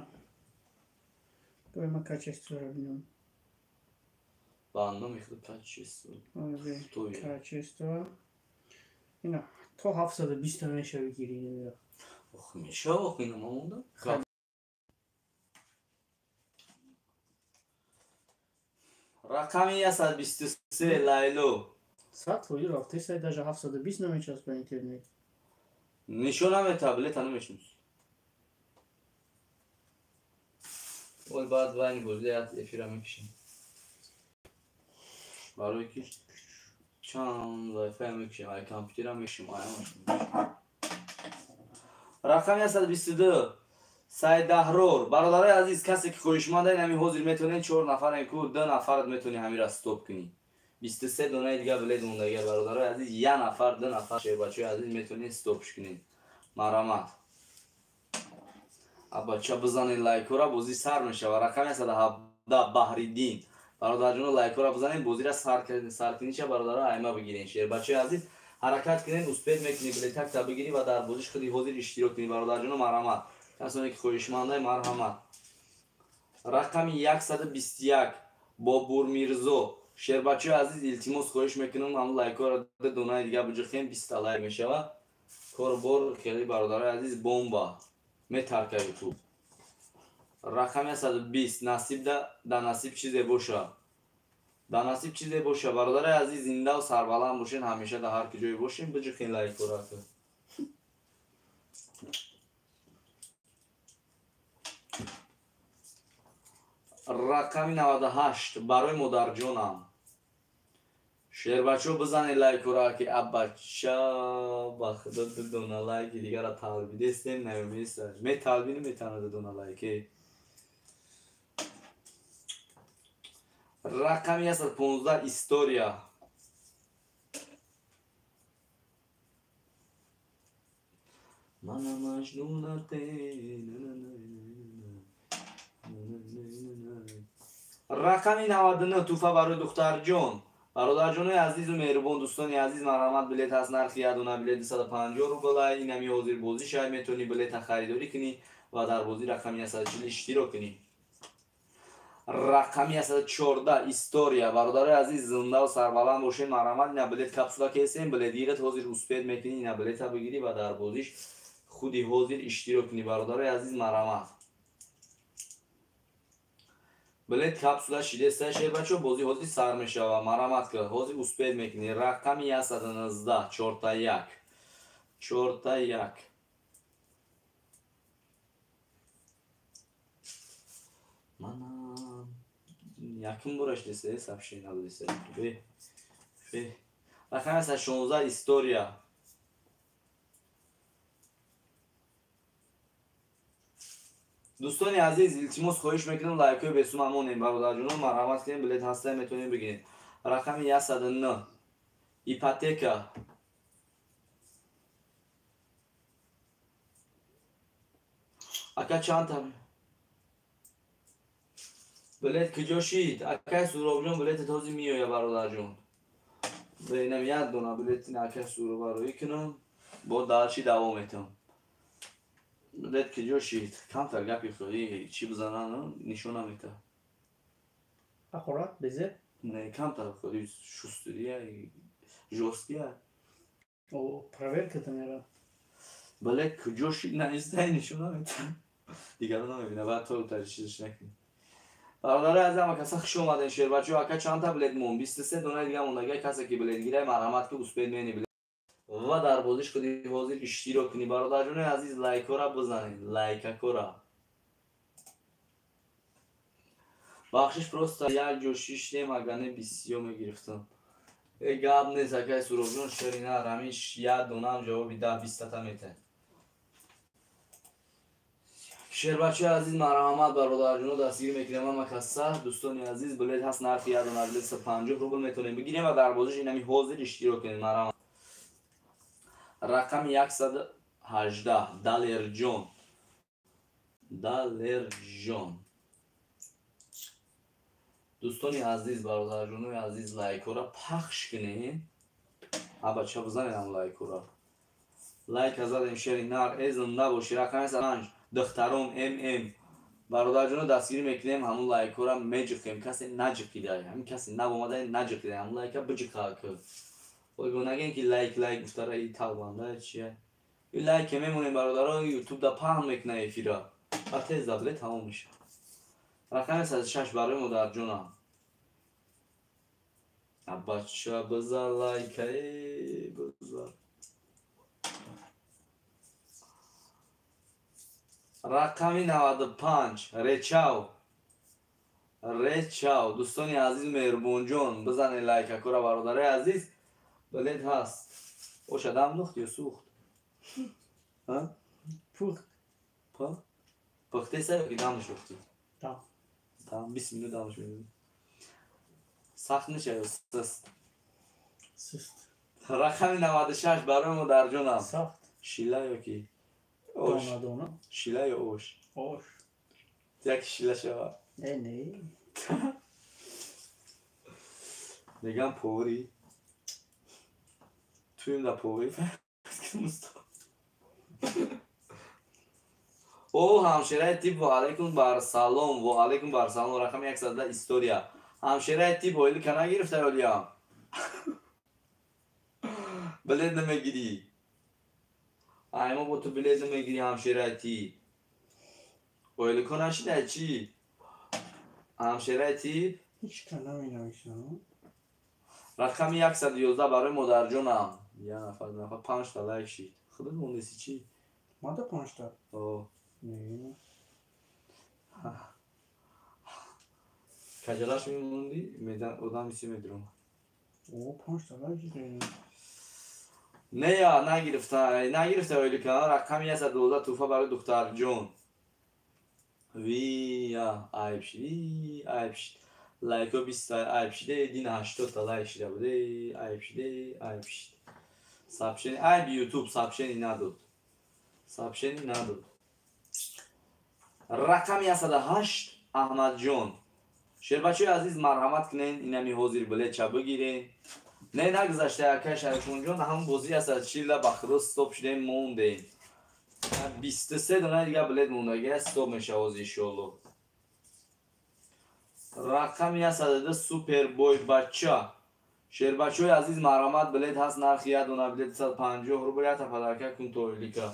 Гӯй ма качестворо бинам. Ба номи худ качество. Качество. Ина то 720 мешавӣ гирӣ инро. Ох, мешава, ох, ина ма монда. Рақами 123 Лайло. 100% рафтесай, даже 720 намечаспа интернет. Нишон намета, билета намешнус. Ой, баъд вайни бозӣ эфира мекушем. Барои ки чанд вайфай мекушем, ай компютера мекушем, ай ҳамаш. Рақами 122 Сайдаҳрор. Бародарои азиз, касе ки хоҳишманда ин ҳамин ҳозир метавонед 4 нафарен ку 2 нафарат метавонӣ ҳамира стоп кунӣ. 23 донаи дига билет мондагия бародарои азиз, 1 нафар, 2 нафар шербачои азиз метавонед стопш кунед. Марҳамат. Абача бизанед лайкора, бозӣ сар мешава. Рақами 117 Баҳриддин. Бародарҷоно, лайкора бизанед, бозиро саркуниша бародаро айма бигирен. Шербачаи азиз, ҳаракат кунед, успеть мекунӣ, билетакта бигирӣ ва дар бозиш худи ҳозир иштирок кунӣ. Бародарҷоно, марҳамат. Касоне ки хоҳишмандай, марҳамат. Рақами 121 Бобур Мирзо. Шербачаи азиз, илтимос хоҳиш мекунам, ҳамн лайкора ду донаи дига биҷихем, 20 лайк мешава. Корбор хеле бародарои азиз бомба метарка ютуб. Рақами 120 насиб да насиб чизе боша. Да насиб чизе боша. Бародарои азиз, зиндаву сарбаланд бошен, ҳамеша дар ҳар ки ҷое бошем, биҷихен лайкора. Рақами 98 барои модарҷонам. Шербачо бизанед лайкора, ки абача ба худо ду дона лайки дигара талбидестем, наместа. Металби наметана ду дона лайки. Рақами 115 история. Мана маҷнунате. Рақами 99 туҳфа барои духтарҷон. Бародарҷонои азизу меҳрубон, дӯстони азиз, марҳамат, билет ҳаст, нархи як дона билет 250 рубл. Инами ҳозир бозӣ шавад, метавонӣ билета харидорӣ кунӣ ва дар бозӣ рақами 140 иштирок кунӣ. Рақами 114 история. Бародарои азиз, зиндаву сарбаланд бошед, марҳамат, ина билет капсула кесем, билет гирад, ҳозир успеть мекунӣ, ина билета бигирӣ ва дар бозиш худи ҳозир иштирок кунӣ. Бародарои азиз, марҳамат. Билет капсула шидеста шербачо, бозӣ ҳозир сар мешава. Марҳамат ки ҳозир успеть мекунӣ. Рақами 119 41 41. Мана якум бораш десе сообщение надодеса. Бе. Бе. Рақами 116 история. Дӯстони азиз, илтимос хоҳиш мекунам, лайкҳои бесума монем. Бародарҷонон, марҳамат кунем, билет ҳаста, метавонем бигирем. Рақами 109 ипотека. Ака чандта билет куҷо шид? Акай Суробҷон, билетат ҳозир меояд, бародарҷон. Бинам як дона билет акай Суроба роӣ кунам, бо дарчи давом метавам. Билет куҷо шид? Камтар гапи хӯрӣ чӣ бизанан, нишон намета. Аккурат безе? Не, камтар хӯрӣ шустурия, жёсткия. О, проверка мера. Билет куҷо шид? Наистай нишон намета. Дигарон намебина, баъд то таҷҳизш накунӣ. Бародарои азиз, ҳама каса хуш омаден. Шербачо, ака чандта билет мон? 23 дона дига мондагия. Касе ки билет гирай, марҳамат ки успеть мени билет ва дар бозиш худи ҳозир иштирок кунӣ. Бародарҷонои азиз, лайкора бизанед, лайкакора. Бахшиш, просто як ҷо шиштем, агар не бисёр мегирифтам. Э гап нест, акай Суробҷон, шерина рамиш як донам ҷавоби 10-20 та метаҳад. Шербачаи азиз, марҳамат, бародарҷоно, дастгирӣ мекунем ҳама каса. Дӯстони азиз, билет ҳаст, нархи як дона билет 150 рубл, метавонем бигирем ва дар бозиш инами ҳозир иштирок кунем. Марҳамат. Рақами 118 Далерҷон. Далерҷон. Дӯстони азиз, бародарҷонои азиз, лайкҳоро пахш кунед. Абача бизанед ҳам лайкҳоро. Лайк задем, шери нар, э зинда бошӣ. Рақами 105 духтарон ММ. Бародарҷоно, дастгирӣ мекунем, ҳамун лайкҳоро меҷиқем. Касе наҷиқидай, ҳамин касе набомадай наҷиқидай, ҳамун лайка биҷиқа ки. Ой, нагем ки лайк лайк гуфтара и талбанда чия. И лайке мемонем, бародаро, ютуб да паҳн мекуна эфира. Ба тез да билет тамом мешавад. Рақами 106 барои модарҷонам. Абача биза лайка, э биза. Рақами 95 Речав. Речав. Дӯстони азиз, меҳрубонҷон, бизанед лайкакора, бародарои азиз. Билет ҳаст. Оша дам духт ё сӯхт? Пухт. Пухтеса ё ки дамш пухтӣ? Дам. Дам, 20 минут дамш мезанӣ. Сахт неша ё сист? Сист. Рақами 96 барои модарҷонам. Сахт. Шила ё ки? Ош. Дона дона. Шила ё ош? Ош. Як шила шава. Не, не. Мегам повари. Туим да повари. О, ҳамшираи тип, ва алайкум бар салом, ва алайкум бар салом, рақами 100 история. Ҳамшираи тип ойлика нагирифта ёлиям. Билет намегирӣ. Ай мо бо ту билет намегирӣ, ҳамшираи тип. Ойлико нашидай чӣ? Ҳамшираи тип? Ҳеч ка наменависам. Рақами 111 барои модарҷонам. Я нафар, нафар, панҷта лайк шид. Худат мондеси чӣ? Мада панҷта? О. Не. Каҷалаш мемондӣ, одам иси медурам. О, панҷта лайк шид. Не, я нагирифта, нагирифта ойлика, рақами 112 туҳфа барои духтарҷон. Вия, айб шид, айб шид. Лайко 20 айб шиде, дин 80 та лайк шида буде, айб шиде, айб шид. Сообщение, айб YouTube сообщение надод. Сообщение надод. Рақами 108 Аҳмадҷон. Шербачои азиз, марҳамат кунен, инами ҳозир билетча бигирен. Не, нагузашта акай Шарифшонҷон, ҳамон бозӣ 140 ба худо стоп шудем, мондем. 23 дона дига билет мондагия, стоп мешава ҳозир иншоалло. Рақами 102 Супербой бача. Шербачои азиз, марҳамат, билет ҳаст, нархи як дона билет 150 рубл, якта подарка кун то ойлика.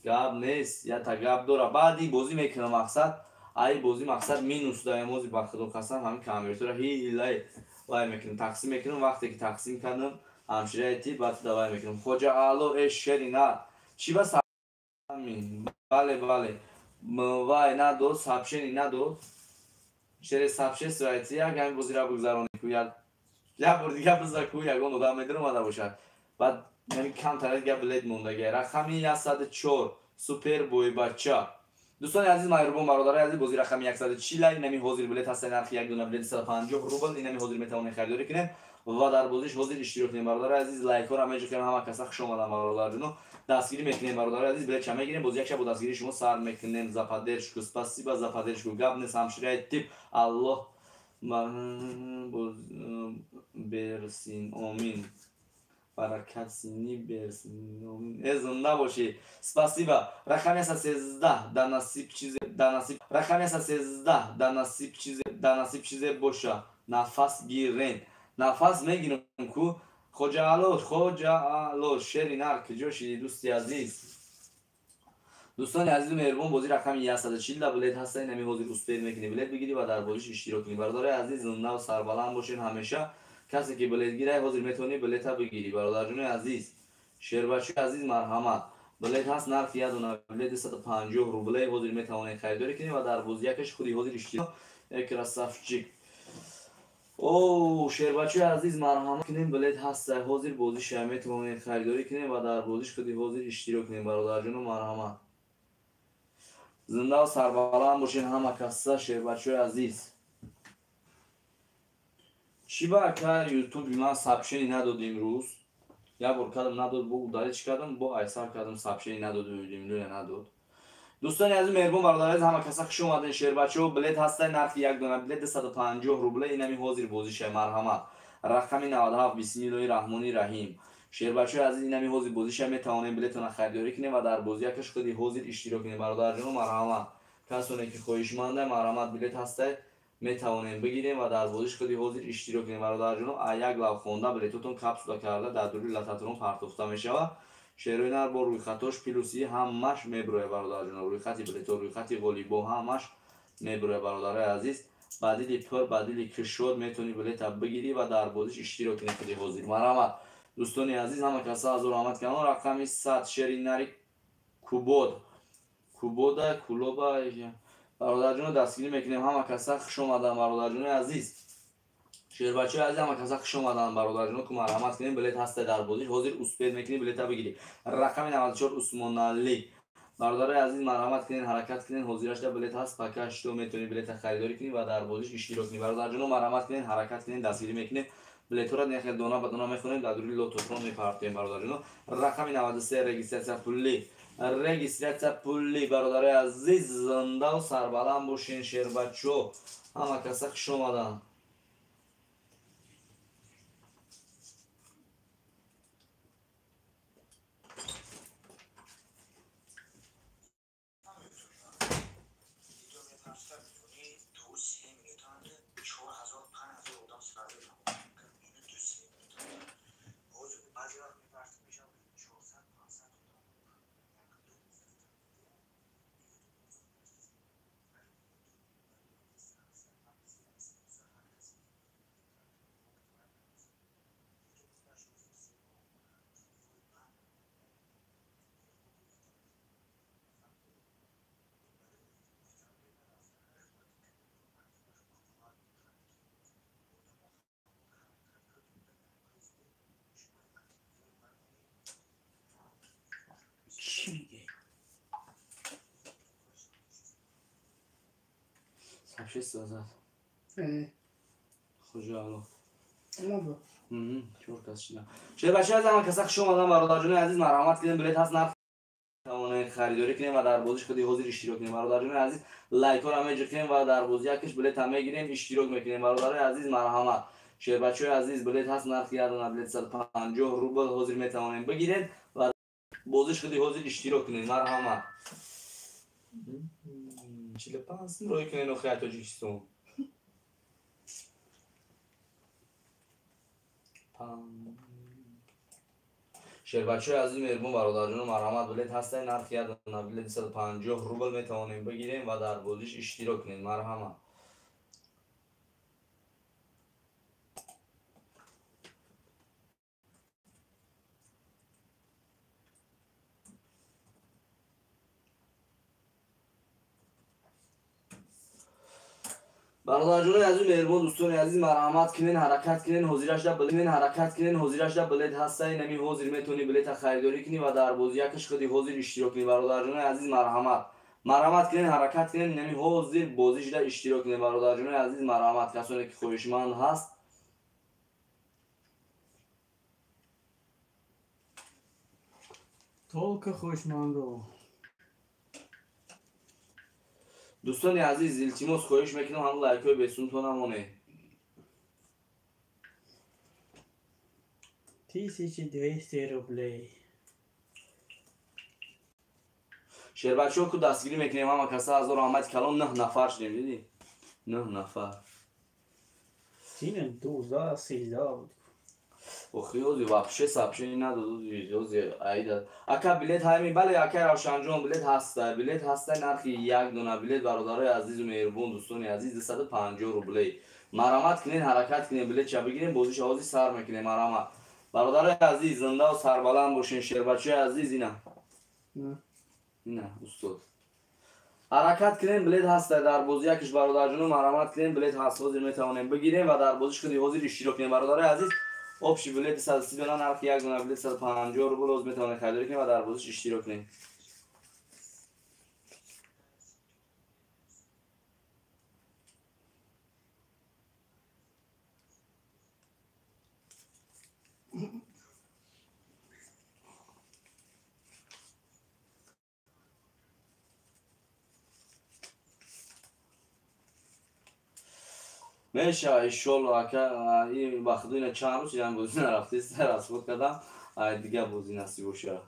Гап нест, якта гап дора. Баъди бозӣ мекунам мақсад, ай бозӣ мақсад минус даем ҳозир ба худо қасам, ҳамин конвертора ҳилай вай мекунам, тақсим мекунам, вақте ки тақсим кардам, ҳамшираи тип баъд давай мекунам. Хоҷа Аъло, э шери на. Чӣ ба амин? Бале, бале. Вай надод, сообщение надод. Через сообщение вайти як ҳамин бозиро бигзаронӣ ку, як бор дига биза ку, ягон одам медаромада бошад. Баъд яъне камтар дига билет мондагия. Рақами 104 Супер бойбача. Дӯстони азиз, меҳрубон бародарои азиз, бози рақами 140, инами ҳозир билет ҳаста, нархи як дона билет 150 рубл, инами ҳозир метавонед харидорӣ кунед ва дар бозиш ҳозир иштирок кунед. Бародарои азиз, лайкҳоро меҷӯхем, ҳама каса хуш омадан бародарҷоно. Дастгирӣ мекунем бародарои азиз, билет ча мегирем, боз як шаб бо дастгирии шумо сар мекунем. За поддержку, спасибо за поддержку. Гап нест, ҳамшираи тип, Аллоҳ берсин, омин. Баракат сини берсин, омин. Э, зинда бошӣ. Спасибо. Рақами 113 да насиб чизе, да насиб. Рақами 113 да насиб чизе, да насиб чизе боша. Нафас гирен. Нафас мегирам ку. Хоҷа Аъло, Хоҷа Аъло, шери нар, куҷо шидӣ дӯсти азиз? Дӯстони азизу меҳрубон, бозӣ рақами 140 да билет ҳаста, инами ҳозир успеҳ мекунӣ билет бигирӣ ва дар бозиш иштирок кунӣ. Бародарои азиз, зинда сарбаланд бошед ҳамеша. Касе ки билет гирай, ҳозир метавонӣ билета бигирӣ. Бародарҷони азиз, шербачои азиз, марҳамат. Билет ҳаст, нархи як дона билет 250 рубле, ҳозир метавонед харидорӣ кунед ва дар бозӣ якаш худи ҳозир иштирок. Э, красавчик. О, шербачои азиз, марҳамат кунем, билет ҳаст, ҳозир бозиша метавонед харидорӣ кунед ва дар бозиш худи ҳозир иштирок кунед. Бародарҷоно, марҳамат. Зинда сарбаланд бошед ҳама каса, шербачои азиз. Чӣ ба ака ютуби ман сообщение надод имрӯз? Як бор кардам надод, бо удалить кардам, бо айсар кардам, сообщение надод, уведомление надод. Дӯстони азиз, меҳрубон бародари азиз, ҳама каса хуш омадед. Шербачо, билет ҳаста, нархи як дона билет 250 рубле, инами ҳозир бозиша, марҳамат. Рақами 97, бисмиллоҳи раҳмони раҳим. Шербачои азиз, инами ҳозир бозиша метавонем билетона харидорӣ кунем ва дар бозӣ якаш худи ҳозир иштирок кунем. Бародарҷоно, марҳамат. Касоне ки хоҳишманда, марҳамат, билет ҳаста, метавонем бигирем ва дар бозиш худи ҳозир иштирок кунем. Бародарҷоно, як лав хонда билетотон капсула карда дар дури лататон партофта мешавад. Шерои нар бо рӯйхатош плюси ҳамаш мебирояд бародарҷоно, рӯйхати билето, рӯйхати ғолибо ҳамаш мебирояд бародарои азиз. Ба дили пур, ба дили кушод метавонӣ билета бигирӣ ва дар бозиш иштирок кунӣ худи ҳозир. Марҳамат. Дӯстони азиз, ҳама каса азор раҳмат кардам. Рақами 100 шери нари Кубод. Кубода, Кулоба. Бародарҷоно, дастгирӣ мекунем ҳама каса, хуш омадан бародарҷонои азиз. Шербачои азиз, ҳама каса хуш омадан бародарҷоно, ку марҳамат кунем, билет ҳаста дар бозиш, ҳозир успеҳ мекунӣ билета бигирӣ. Рақами 94 Усмоналӣ. Бародарои азиз, марҳамат кунед, ҳаракат кунед, ҳозирашда билет ҳаст, пока что метавонӣ билета харидорӣ кунӣ ва дар бозиш иштирок кунӣ. Бародарҷоно, марҳамат кунед, ҳаракат кунед, дастгирӣ мекунед. Билетҳоро нехел дона ба дона мехонем, дар дури лототрон мепартоем, бародарҷоно. Рақами 93, регистратсия пулӣ. Регистратсия пулӣ, бародарои азиз, зиндаву сарбаланд бошен, шербачо. Ҳама каса хуш омаданд. Сообщество зад. Хуҷало. Чор кас шуда. Шербача аз ҳама каса хуш омадан, бародарҷони азиз, марҳамат кунем, билет ҳаст, нарх тавонем харидорӣ кунем ва дар бозиш худи ҳозир иштирок кунем. Бародарҷони азиз, лайкҳоро меҷиқем ва дар бози якаш билет ҳам мегирем, иштирок мекунем. Бародарои азиз, марҳамат. Шербачаҳои азиз, билет ҳаст, нархи як дона билет 150 рубл, ҳозир метавонем бигирем ва бозиш худи ҳозир иштирок кунем. Марҳамат. 45 сум рӯй кунен охи Тоҷикистон. Шербачаҳои азиз, меҳрубон бародарҷоно, марҳамат, билет ҳастай, нархи як дона билет 150 рубл, метавонем бигирем ва дар бозиш иштирок кунем. Марҳамат. Бародарҷонои азиз, меҳрубон дӯстони азиз, марҳамат кунен, ҳаракат кунен, ҳозирашда билет, ҳаракат кунен, ҳозирашда билет ҳастай, нами ҳозир метавонӣ билета харидорӣ кунӣ ва дар бози якаш худи ҳозир иштирок кунӣ. Бародарҷонои азиз, марҳамат. Марҳамат кунен, ҳаракат кунен, нами ҳозир бозишда иштирок кунен. Бародарҷонои азиз, марҳамат, касоне ки хоҳишманд ҳаст. Только хоҳишмандо. Дӯстони азиз, илтимос, хоҳиш мекунам, ҳам лайкҳои бесумто намонед. 1200 рублей. Шербачаҳо, ку дастгирӣ мекунем ҳама каса, ҳазор раҳмати калон, 9 нафар шудем, дидӣ? 9 нафар. Сина 12, 13 буд. Охи, ози вообще сообщение надод, ози аида. Ака, билет ҳайми, бале, ака Равшанҷон, билет ҳаста, билет ҳаста, нархи як дона билет, бародарои азизу меҳрубон, дӯстони азиз, 250 рублей. Марҳамат кунен, ҳаракат кунен, билетша бигирем, бозиша ҳозир сар мекунем, марҳамат. Бародарои азиз, зиндаву сарбаланд бошен, шербачаи азиз, ина. Ина, устод. Ҳаракат кунем, билет ҳаста дар бози якиш, бародарҷоно, марҳамат кунем, билет ҳаст, ҳозир метавонем бигирем ва дар бозиш худи ҳозир иштирок кунем. Бародарои азиз, общий билет 130 дона, нархи як дона билет 150 рубл, ҳозир метавонем харидорӣ кунем ва дар бозиш иштирок кунем. Меша, иншолло, ака, ин ба худо, ина чанд рӯз ин бозӣ нарафтест, расход кардам, ай дига бозӣ насиб боша.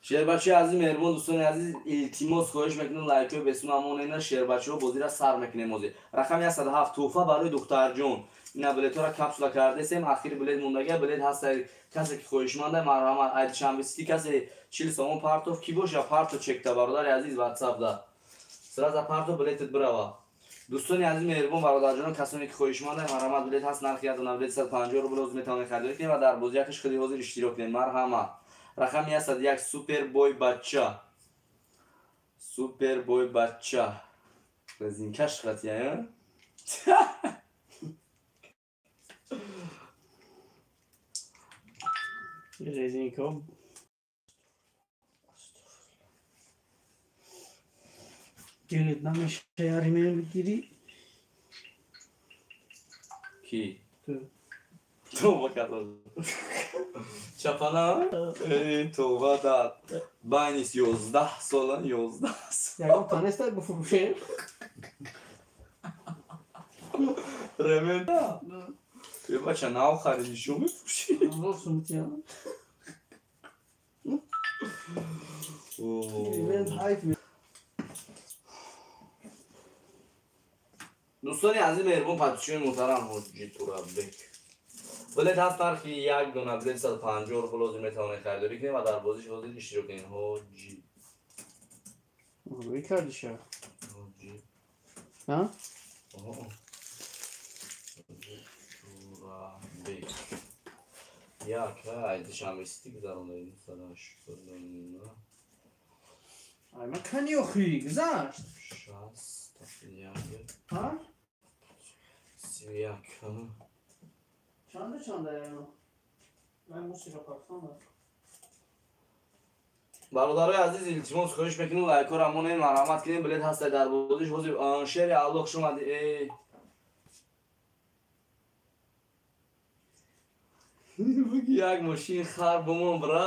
Шербачаи азиз, меҳрубон дӯстони азиз, илтимос, хоҳиш мекунем, лайкҳои бесум амонена, шербачаҳо, бозиро сар мекунем ҳозир. Рақами 107, тӯҳфа барои духтарҷон. Ина билетҳоро капсула кардесем, ахири билет мондага, билет ҳаста, касе ки хоҳишманда, марҳамат, ай Душанбе Сити касе 40 сомон партов, ки боша, парто чекта, бародари азиз, ватсапда. Сразу парто, билетет бирава. Дӯстони азиз, меҳрубон бародарҷонон, касоне ки хоҳишманданд, марҳамат, билет ҳаст, нархи як дона билет 150 рубл, ҳозир метавонед харидорӣ кунед ва дар бози якаш худи ҳозир иштирок кунед. Марҳамат. Рақами 101, супербой бача. Супербой бача. Резинкаш қатия, Резинка. Дилет намеша яри мегирӣ. Ки? Ту. Тоба кардам. Чапана? Эй, тоба дар байни 11 сола, 11 сол. Ягон танеста буфурӯшем? Ремен. Е, бача, нав хариди, шо мефурӯшӣ? Дӯстони азиз, меҳрубон, подписчикони муҳтарам, Ҳоҷи Турабек. Билет ҳаст нархи як дона билет 150 рубл, ҳозир метавонед харидорӣ кунед ва дар бозиш ҳозир иштирок кунед. Ҳоҷи. Рӯй кардиша. Ҳоҷи. Ҳа? Ҳоҷи Турабек. Як, ай Душанбе Сити гузаронда 989. Ай ма кани охи, гузашт. 61. Ҳа? 31. Чанда чанда я? Ман мусиқа партам. Бародарои азиз, илтимос хоҳиш мекунем, лайкҳоро монед, марҳамат кунед, билет ҳаста дар бозиш ҳозир. Шери Аллоҳ, хуш омадӣ. Эй. Буги як мошин хар бумон, бра.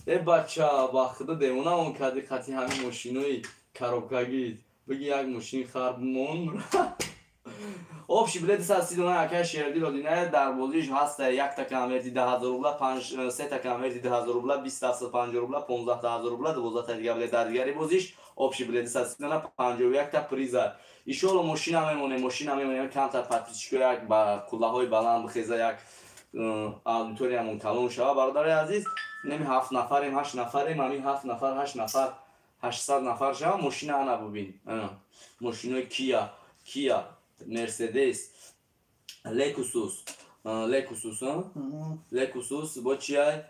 Э, бача, ба худо девонаон карди қати ҳамин мошинои коробкагӣ. Буги як мошин хар бумон, бра. Общий билет 130 дона, акай Шердил Одинаев дар бозиш ҳаста якта конверти 10,000 рубла, панҷ, сета конверти 2000 рубла, 20 750 рубла, 15,000 рубла, 12 та дига билет дар дигари бозиш. Общий билет 130 дона, 51 та приза. Иншоалло мошина мемонем, мошина мемонем, камтар подписчико як ба қуллаҳои баланд бихеза, як аудиториямон калон шава, бародари азиз. Неми ҳафт нафарем, ҳашт нафарем, ҳамин ҳафт нафар, ҳашт нафар, 800 нафар шава, мошина ана бубин. Мошинои Кия, Кия, Мерседес, Лексус, Лексус, Лексус, бо чиай?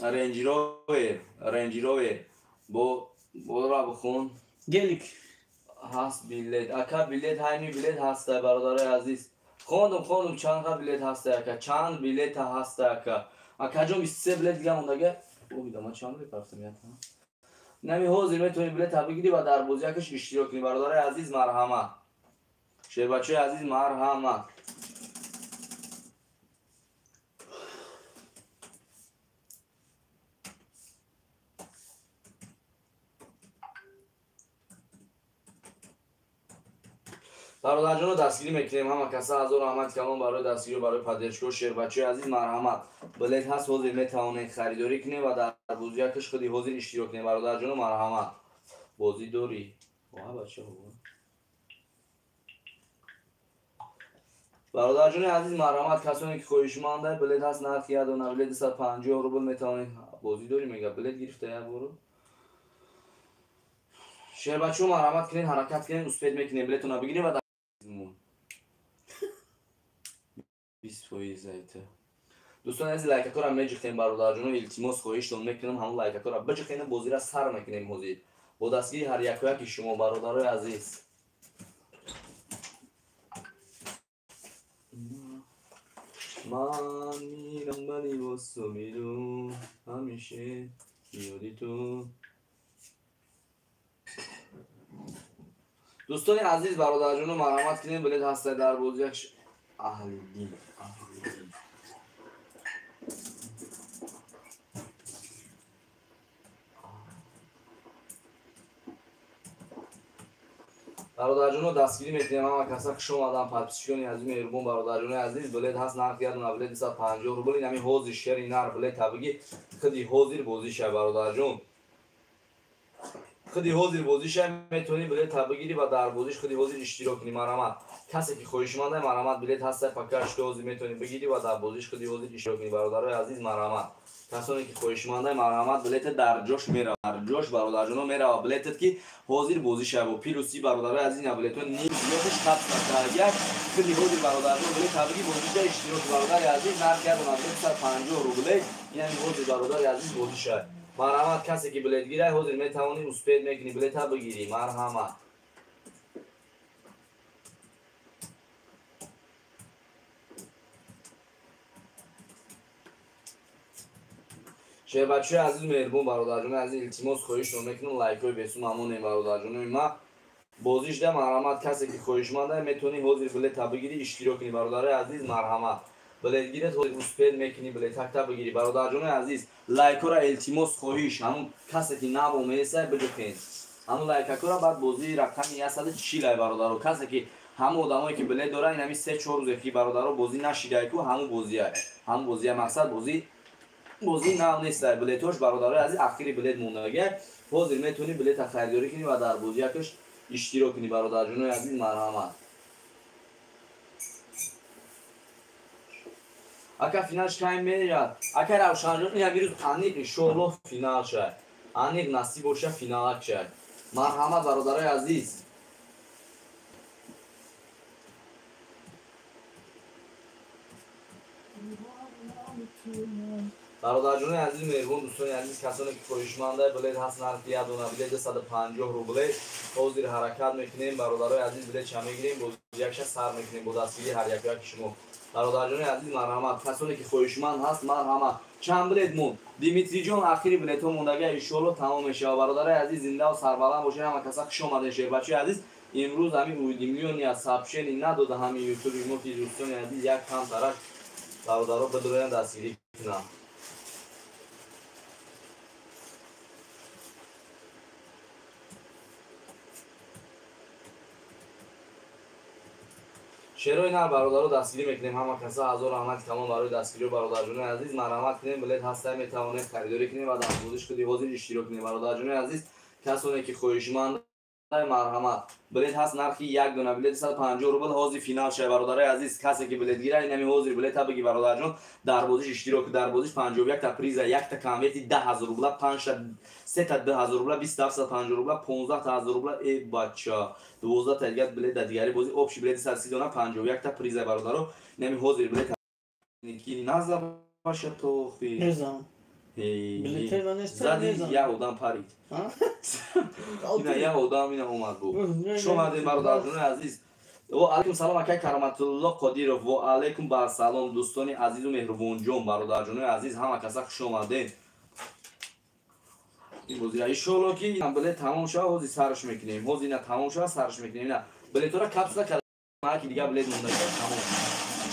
Рейндж Ровер, Рейндж Ровер, бо бора бихон. Гелик. Ҳаст билет, ака, билет, ҳайми билет ҳаста, бародарои азиз. Хондум, хондум, чанд билет ҳаста, ака, чанд билета ҳаста, ака. Акаҷон, 23 билет дига мондага. О, ман чанд билет рафтам я? Нами ҳозир метавонӣ билета бигирӣ ва дар бозиякаш иштирок кунӣ, бародарои азиз, марҳамат. Шербачаи азиз, марҳамат. Бародарҷоно, дастгирӣ мекунем ҳама каса, ҳазор раҳмати калон барои дастгирӣ, барои поддержка. Шербачаи азиз, марҳамат. Билет ҳаст, ҳозир метавонед харидорӣ кунед ва дар бозиякаш худи ҳозир иштирок кунед, бародарҷоно, марҳамат. Бозӣ дорӣ? Ва бача. Бародарҷони азиз, марҳамат, касоне ки хоҳишманда, билет ҳаст, нархи як дона билет 250 рубл, метавонед. Бозӣ дорӣ, мега, билет гирифта як боро. Шербачаҳо, марҳамат кунед, ҳаракат кунед, успеть мекунем, билетона бигирем ва 20% айта. Дӯстони азиз, лайкакора меҷиқем, бародарҷоно, илтимос хоҳиштон мекунам, ҳамон лайкакора биҷиқем, бозира сар мекунем ҳозир. Бо дастгири ҳар якояки шумо, бародарои азиз. Ман мирам, вале бо миру ҳамеша ёди ту. Дӯстони азиз, бародарҷоно, марҳамат кунед, билет ҳаста дар бозияк аҳли дин. Аҳли дин. Бародарҷоно, дастгирӣ мекунем ҳама каса, хуш омадан, подписчикони азиз, меҳрубон, бародарҷони азиз. Билет ҳаст, нархи як дона билет 250 рубл. Ин ҳамин ҳозир шери нар билет бигӣ, худи ҳозир бозӣ шай, бародарҷон. Худи ҳозир бозӣ шай, метавонӣ билета бигирӣ ва дар бозиш худи ҳозир иштирок кунӣ, марҳамат. Касе ки хоҳишманда, марҳамат, билет ҳаста, пока что ҳозир метавонӣ бигирӣ ва дар бозиш худи ҳозир иштирок кунӣ, бародарои азиз, марҳамат. Касоне ки хоҳишманда, марҳамат, билета дар ҷош мерава, дар ҷош, бародарҷоно, мерава билетат, ки ҳозир бозӣ шава бо плюси, бародарои азиз, ина билетҳо ним зиёдаш хат як худи ҳозир, бародарҷон, билета бигӣ, бозиша иштирок, бародари азиз. Нархи як дона билет 150 рубле. Яъне ҳозир, бародари азиз, бозӣ шава. Марҳамат, касе ки билет гирай, ҳозир метавонӣ, успеть мекунӣ, билета бигирӣ, марҳамат. Шербачаи азиз, меҳрубон, бародарҷони азиз, илтимос хоҳишро мекунам, лайкҳои бесум ҳамонем, бародарҷонои ма. Бозишда, марҳамат, касе ки хоҳишманда, метавонӣ ҳозир билета бигирӣ, иштирок кунӣ, бародарои азиз, марҳамат. Билет гирет, ҳозир успеть мекунӣ, билетакта бигирӣ. Бародарҷонои азиз, лайкҳоро илтимос хоҳиш, ҳамун касе ки нав омеса биҷухен. Ҳамун лайкакҳоро баъд бозии рақами 140 ай бародаро. Касе ки ҳамун одамое ки билет доранд, ин ҳамин 3-4 рӯзе ки бародаро бозӣ нашидайку, ҳамун бозиай. Ҳамун бозия мақсад бозӣ нав нестай. Билетҳош бародарои азиз ахири билет мондагиай. Ҳозир метавонӣ билета харидорӣ кунӣ ва дар бозиякаш иштирок кунӣ бародарҷонои азиз, марҳамат. Ака финалш кай мерад? Ака Равшанҷон, ин ҳамин рӯз аниқ иншоаллоҳ финал шай. Аниқ насиб боша финалак шай. Марҳамат бародарои азиз. Бародарҷонои азиз, меҳрубон дӯстони азиз, касоне ки хоҳишманда билет ҳаст, нархи як дона билет 250 рубле. Ҳозир ҳаракат мекунем бародарои азиз, билет ча мегирем, бозиякша сар мекунем бо дастгирии ҳар яку яки шумо. Бародарҷонои азиз, марҳамат, касоне ки хоҳишманд ҳаст, марҳамат. Чанд билет монд? Димитриҷон, ахири билетҳо мондага иншоаллоҳ тамом мешавад. Бародарои азиз, зиндаву сарбаланд бошед, ҳама каса хуш омадед. Шербачои азиз, имрӯз ҳамин уведомления сообщение надода ҳамин ютуби мо ки дӯстони азиз як кам тарак бародаро бидроянд дастгирӣ кунанд. Шерои нар бародаро дастгирӣ мекунем ҳама каса, ҳазор раҳмати калон барои дастгириё бародарҷонои азиз. Марҳамат кунем, билет ҳаста, метавонем харидорӣ кунем ва дар бозиш худи ҳозир иштирок кунем. Бародарҷонои азиз, касоне ки хоҳишманд, марҳамат. Билет ҳаст, нархи як дона билет 150 рубл. Ҳозир финал шай бародарои азиз. Касе ки билет гира, инами ҳозир билета биги бародарҷон, дар бозиш иштирок. Дар бозиш 51 та приза, якта конверти 10 000 рубла, 5 та, 3 та 2000 рубла, 20 750 рубла, 15 та 1000 рубла, э бача, 12 та дигар билет дар дигари бози. Общий билети 130 дона, 51 та приза бародаро. Инами ҳозир билет ки наза баша тохи. Незам. Зади як одам парид. Ина як одам ина омад бу. Хуш омадед бародарҷонои азиз. Ва алайкум салом акай Кароматулло Қодиров. Ва алайкум ба салом дӯстони азизу меҳрубонҷон, бародарҷонои азиз, ҳама каса хуш омадед. Ин бозира иншоалло ки билет тамом шава, ҳозир сарш мекунем. Ҳозир ина тамом шава, сарш мекунем. Ина билетҳоро капсула карда, ки дигар билет монда тамом.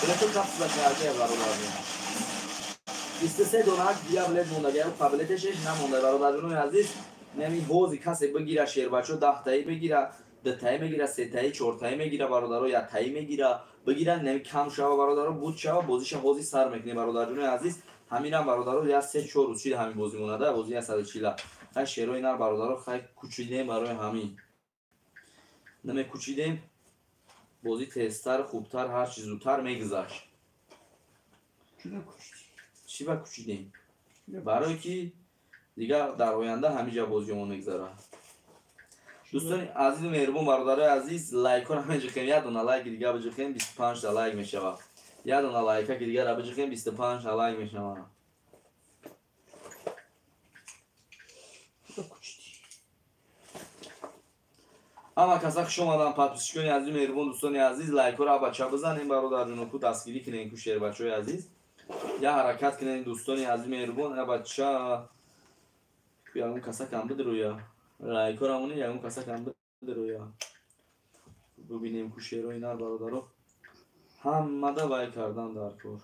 Билетҳо капсула карда бародарҷон. 23 дона дигар билет монда, га билетешеш намонда бародарҷонои азиз. Нами ҳозир касе бигира шербачо, 10 таи бигира, 2 таи мегира, 3 таи, 4 таи мегира бародаро, 1 таи мегира, бигира, нами кам шава бародаро, буд шава, бозиша ҳозир сар мекунем бародарҷонои азиз. Ҳаминам бародаро як 3-4 рӯз шид ҳамин бозӣ монада, бозӣ 140. Хай шерои нар бародаро, хай кучидем барои ҳамин. Намекучидем, бозӣ тезтар, хубтар, ҳарчи зудтар мегузашт. Чӣ ба кучидем? Барое ки дигар дар оянда ҳамиҷа бозиёмон мегузарад. Дӯстони азизу меҳрубон, бародарои азиз, лайкҳоро меҷиқем, як дона лайки дигар биҷиқем, 25 та лайк мешавад. Як дона лайкаки дигарро биҷиқем, 25 та лайк мешавад. Ҳама каса хуш омадан, подписчикони азизу меҳрубон, дӯстони азиз, лайкҳоро абача бизанем бародарҷоно, ку дастгирӣ кунем, ку шербачаҳои азиз. Я ҳаракат кунем дӯстони азиз меҳрубон, абача ку ягон каса кам бидроя. Лайкҳоро монем, ягон каса кам бидроя. Бубинем ку шерои нар бародаро. Ҳамада вай кардан дар кор.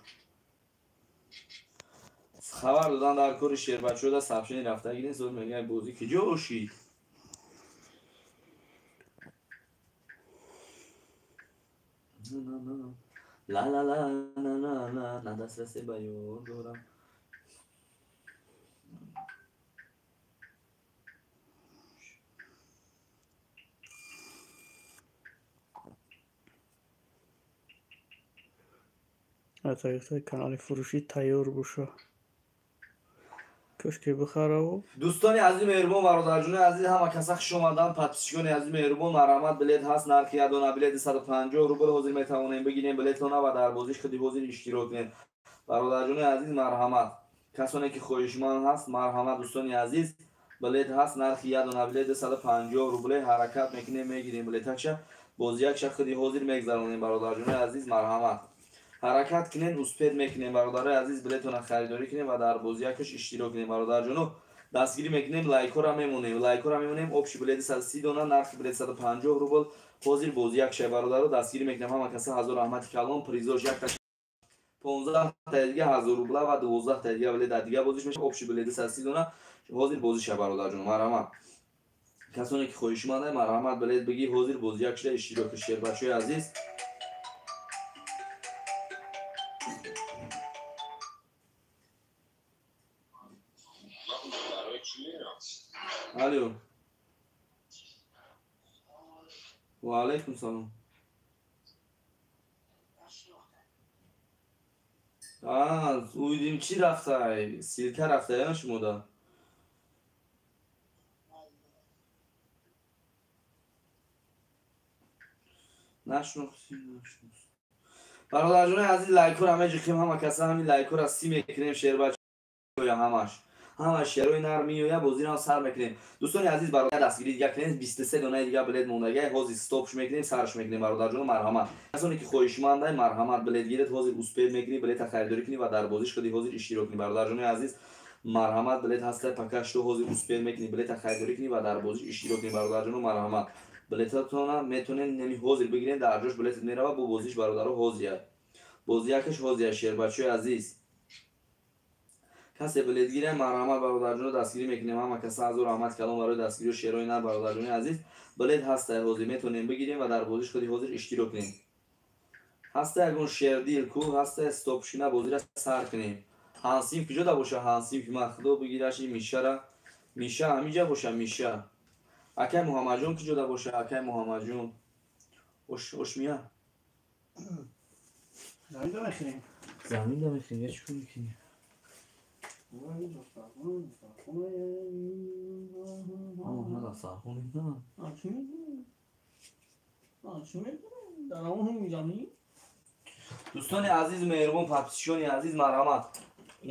Хабар додан дар кори шербачаҳо сообщение рафта гирин, соз мегӯяд бозӣ киҷо ошид. Ла ла ла ла ла ла на дастрасе ба ёд дорам. Тариқи канали фурӯшӣ тайёр боша. Кошке бихараву. Дӯстони азиз меҳрубон, бародарҷонои азиз, ҳама каса хуш омадан, подписчикони азиз меҳрубон, марҳамат, билет ҳаст, нархи як дона билет 150 рубл. Ҳозир метавонем бигирем билетона ва дар бозиш худи ҳозир иштирок кунем. Бародарҷонои азиз, марҳамат. Касоне ки хоҳишманд ҳаст, марҳамат дӯстони азиз, билет ҳаст, нархи як дона билет 250 рубле. Ҳаракат мекунем, мегирем билетакша, бозиякша худи ҳозир мегзаронем бародарҷонои азиз, марҳамат. Ҳаракат кунем, успеть мекунем бародарои азиз, билетона харидорӣ кунем ва дар бозиякаш иштирок кунем бародарҷоно. Дастгирӣ мекунем, лайкҳоро мемонем, лайкҳоро мемонем. Общий билети 130 дона, нархи билет 150 рубл. Ҳозир бозияк шай бародаро, дастгирӣ мекунем ҳама каса, ҳазор раҳмати калон. Призош якта 15 та дига 1000 рубла ва 12 та дига билет дар дига бозиш мешава. Общий билет 230 дона. Ҳозир бозиша бародарҷон, марҳамат. Касоне ки хоҳишманда, марҳамат билет бигӣ, ҳозир бозияк шуда иштирок шербачаҳои азиз. Алло. Ва алайкум салом. Уйдим чӣ рафтай? Силка рафтай шумода? Нашнохтим, нашнохтим. Бародарҷони азиз, лайкҳоро меҷиқем, ҳама каса ҳамин лайкҳоро си мекунем, шербачаҳоя ҳамаш. Ҳама шерои нар меоя, бозиро сар мекунем. Дӯстони азиз, бародар дастгирӣ дига кунем, 23 донаи дига билет мондагиа, ҳозир стопш мекунем, сарш мекунем бародарҷон, марҳамат. Касоне ки хоҳишмандай, марҳамат билет гиред, ҳозир успед мекунӣ, билета харидорӣ кунӣ ва дар бозиш худи ҳозир иштирок кунӣ. Бародарҷони азиз, марҳамат билет ҳаста, пока что ҳозир успед мекунӣ, билета харидорӣ кунӣ ва дар бозиш иштирок кунӣ. Бародарҷон, марҳамат. Билетатона метонед неми ҳозир бигиред, дар ҷош билетат мерава, бо бозиш бародаро ҳозир. Бозиякаш ҳозир, шербачаҳои азиз. Касе билет гирем, марҳамат бародарҷоно, дастгирӣ мекунем. Ҳама каса азу раҳмат калом барои дастгирию шерои нар бародарҷони азиз. Билет ҳаста, ҳозир метонем бигирем ва дар бозиш худи ҳозир иштирок кунем. Ҳаста ягон шердил ку, ҳаста стопшина бозира сар кунем. Ҳансим куҷода боша? Ҳансим ки ман худо бигираш ин мишара. Миша ҳамиҷа боша, миша. Акай Муҳаммадҷон куҷода боша? Акай Муҳаммадҷон. Ошмия. Заминда мехӯрем. Заминда мехӯрем, я чӣ кор мекунем? Дӯстони азизу меҳрубон, подписчикони азиз, марҳамат.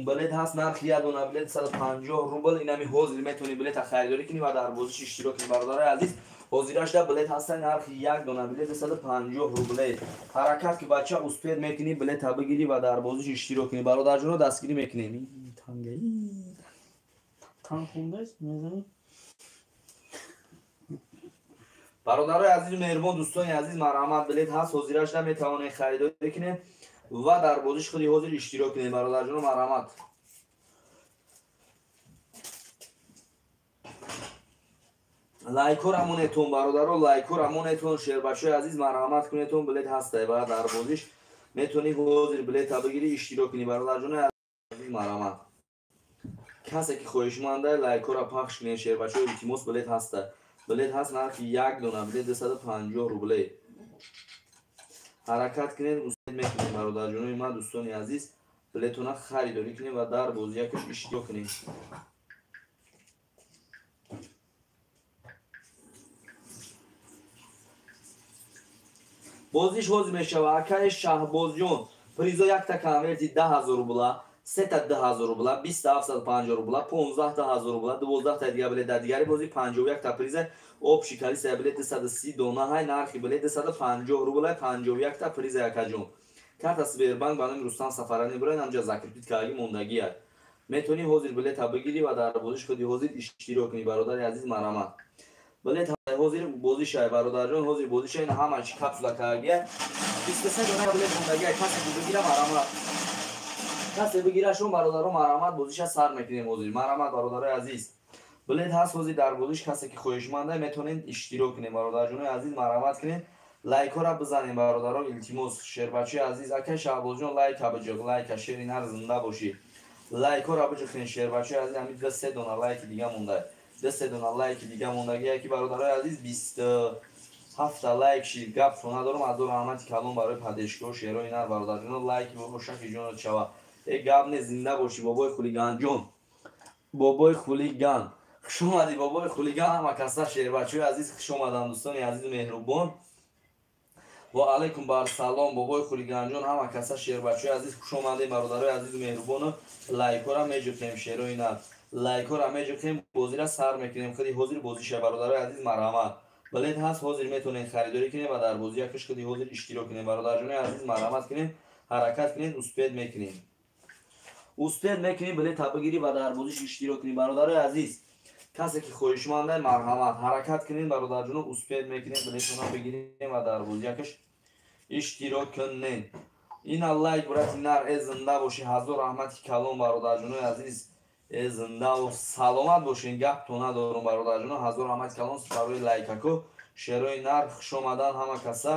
Билет ҳаст, нархи як дона билет 150 рубл. Инами ҳозир метавонӣ билета харидорӣ кунӣ ва дар бозиш иштирок кунӣ. Бародарои азиз, ҳозирашда билет ҳаста, нархи як дона билет 150 рубле. Ҳаракат ки бача успед мекунӣ, билета бигирӣ ва дар бозиш иштирок кунӣ. Бародарҷоно, дастгирӣ мекунем. Бародарои азизу меҳрубон, дӯстони азиз, марҳамат, билет ҳаст, ҳозирашда метавонед харидорӣ кунед ва дар бозиш худи ҳозир иштирок кунед. Бародарҷоно, марҳамат. Лайкҳоро монетон бародаро, лайкҳоро монетон, шербачаҳои азиз, марҳамат кунетон, билет ҳастай ва дар бозиш метавонӣ ҳозир билета бигирӣ, иштирок кунӣ. Бародарҷонои азиз, марҳамат. Касе ки хоҳишманда, лайкҳоро пахш кунед, шербачаҳо, илтимос, билет ҳаста. Билет ҳаст, нархи як дона билет 250 рубле. Ҳаракат кунед, успед мекунед бародарҷонои ман, дӯстони азиз, билетона харидорӣ кунед ва дар бозиякаш иштирок кунед. Бозиш ҳозир мешава. Акаи Шаҳбозҷон, призо якта конверти 10000 рубла, сета 10000 рубла, 2750 рубла, 15000 рубла, 12 та дига билет дар дигари бозӣ, 51 та приза, общий количество билет 230 дона ҳай, нархи билет 250 рубла, 51 та приза якаҷон. Карта Сбербанк ба номи Рустам Сафарали бурай, намҷа закрепит кардаги мондагиа. Метавонӣ ҳозир билета бигирӣ ва дар бозиш худи ҳозир иштирок кунӣ. Бародари азиз, марҳамат. Билет ҳозир бозишай бародарҷон, ҳозир бозишай, ин ҳама чи капсула кардагия. 23 дона билет мондагия, касе ки бигира, марҳамат. Касе бигира шон бародаро, марҳамат, бозиша сар мекунем ҳозир. Марҳамат бародарои азиз. Билет ҳаст ҳозир дар бозиш, касе ки хоҳишманда метавонед иштирок кунед. Бародарҷонои азиз, марҳамат кунед. Лайкҳоро бизанед бародаро, илтимос. Шербачаи азиз, акай Шаҳбозҷон, лайка биҷиқ, лайка, шери нар зинда бошӣ. Лайкҳоро биҷиқед шербачаи азиз, ҳамин 2-3 дона лайки дига монда. 2-3 дона лайки дига мондагия ки бародарои азиз 27 та лайк шид. Гап надорам, аз раҳмати калон барои падешкоҳ шерои нар бародарҷоно, лайки бошаки ҷонот шава. Э гап не, зинда бошӣ бобои хулиганҷон. Бобои хулиган. Хуш омадӣ бобои хулиган, ҳама каса шербачаҳои азиз хуш омаданд дӯстони азизу меҳрубон. Ва алайкум бар салом бобои хулиганҷон, ҳама каса шербачаҳои азиз хуш омадед бародарои азизу меҳрубон. Лайкҳоро меҷиқем шерои нар. Лайкҳоро меҷиқем, бозиро сар мекунем. Худи ҳозир бозиша бародарои азиз, марҳамат. Билет ҳаст, ҳозир метавонед харидорӣ кунед ва дар бозиякаш худи ҳозир иштирок кунед. Бародарҷонои азиз, марҳамат кунед, ҳаракат кунед, успед мекунем. Успед мекунем, билета бигирӣ ва дар бозиш иштирок кунед. Бародарои азиз, касе ки хоҳишманда, марҳамат, ҳаракат кунед бародарҷоно, успед мекунем, билетона бигирем ва дар бозиякаш иштирок кунед. Ина лайк брати нар, э зинда бошӣ, ҳазор раҳмати калон бародарҷонои азиз, э зиндаву саломат бошен, гапто надорум бародарҷоно, ҳазор раҳмати калон барои лайкако. Шерои нар, хуш омадан ҳама каса.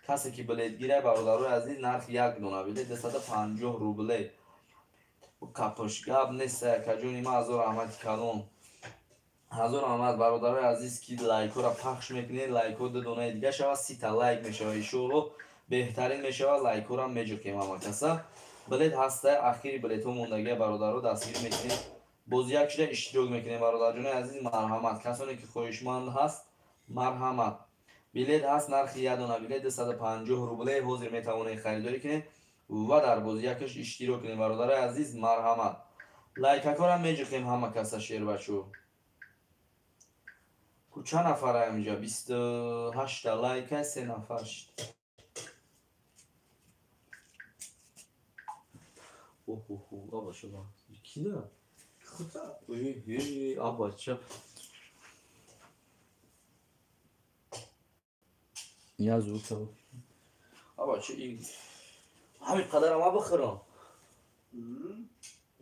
Касе ки билетгира бародарои азиз, нархи як дона билет 250 рубле. Капош гап нест, якаҷони ма, ҳазор раҳмати калон. Ҳазор раҳмат бародарои азиз ки лайкҳоро пахш мекунед, лайкҳо ду донаи дига шава, 30 лайк мешава, иншоалло беҳтарин мешава, лайкҳоро меҷуқем ҳама каса. Билет ҳаста, ахири билетҳо мондагия бародаро дастгирӣ мекунед. Боз як шуда иштирок мекунем бародарҷонои азиз, марҳамат. Касоне ки хоҳишманд ҳаст, марҳамат. Билет ҳаст, нархи як дона билет 250 рубле, ҳозир метавонед харидорӣ кунед ва дар бозиякаш иштирок кунед бародарои азиз, марҳамат. Лайкакҳоро меҷуқем ҳама каса шербачо. Ку чанд нафара инҷа? 28 лайка, 3 нафар шид. Оҳ, аба шума. Кина? Худа. Эй, аба ча. Я звук. Аба ча ин ҳамин қадар ама бихӯрам.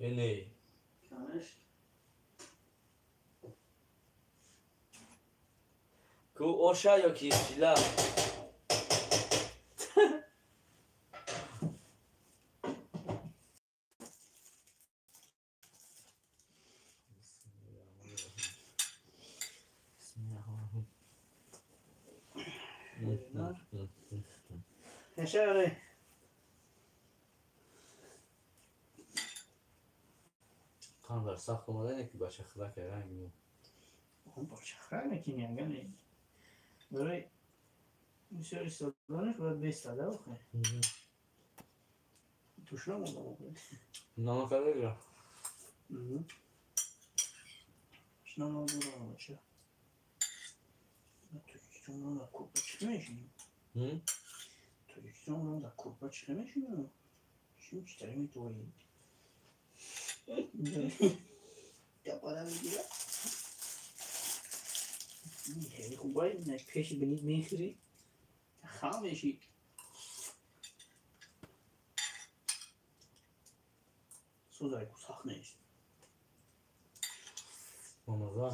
Э не. Ку оша ё ки фила? Қандар сахт омада не ки бача хирака ранг мо. Бача хирак не ягане. Барои бисёр истоданаш бояд бистада охе. Тушна монда охе. Намакада гира. Тушна монда бача. Тоҷикистон дар курпа чӣ мешинем? Тоҷикистон дар курпа чӣ мешинем? Чӣ читари метавонӣ? Гапара мегира. Хеле хубай, пеши бинит мехӯрӣ, хам мешӣ. Сӯзайку сахт нест. Мамаза.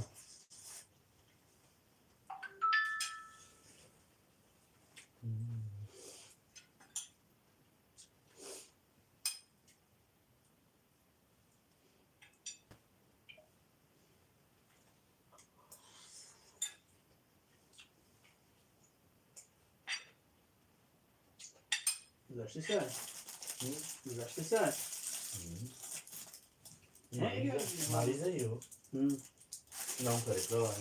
Гузаштиса? Гузаштиса? Мариза ё? Нам карекла,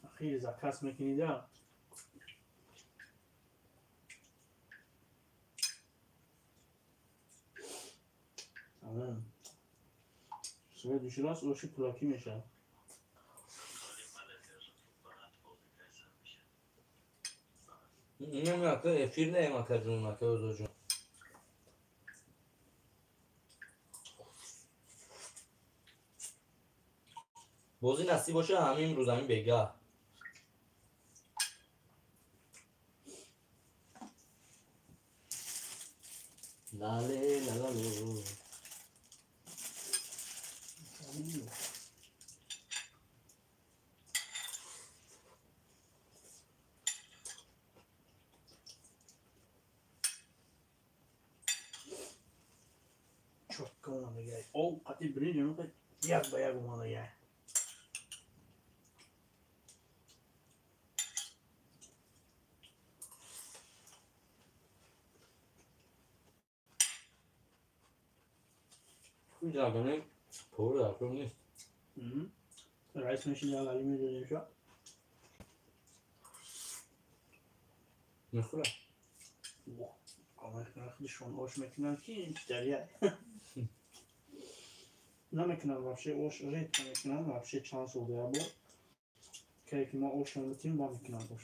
Ахир заказ мекунида. Следующий раз оши пулакӣ мешавад. Не, эфир не макаҷун, макаҷун. Бозӣ насиб боша ҳамин рӯз ҳамин бега. Лале лалало. Чётко омадагай. О, қати биринҷ як ба як омадагай. Нест. Райс мешин як али медодем ша. Мехӯрад? Худашон ош мекунанд ки даря намекунанд, вообще ош редко мекунанд, вообще чанд сол як бор. Кае ки мо ошам битем, ва мекунанд ош.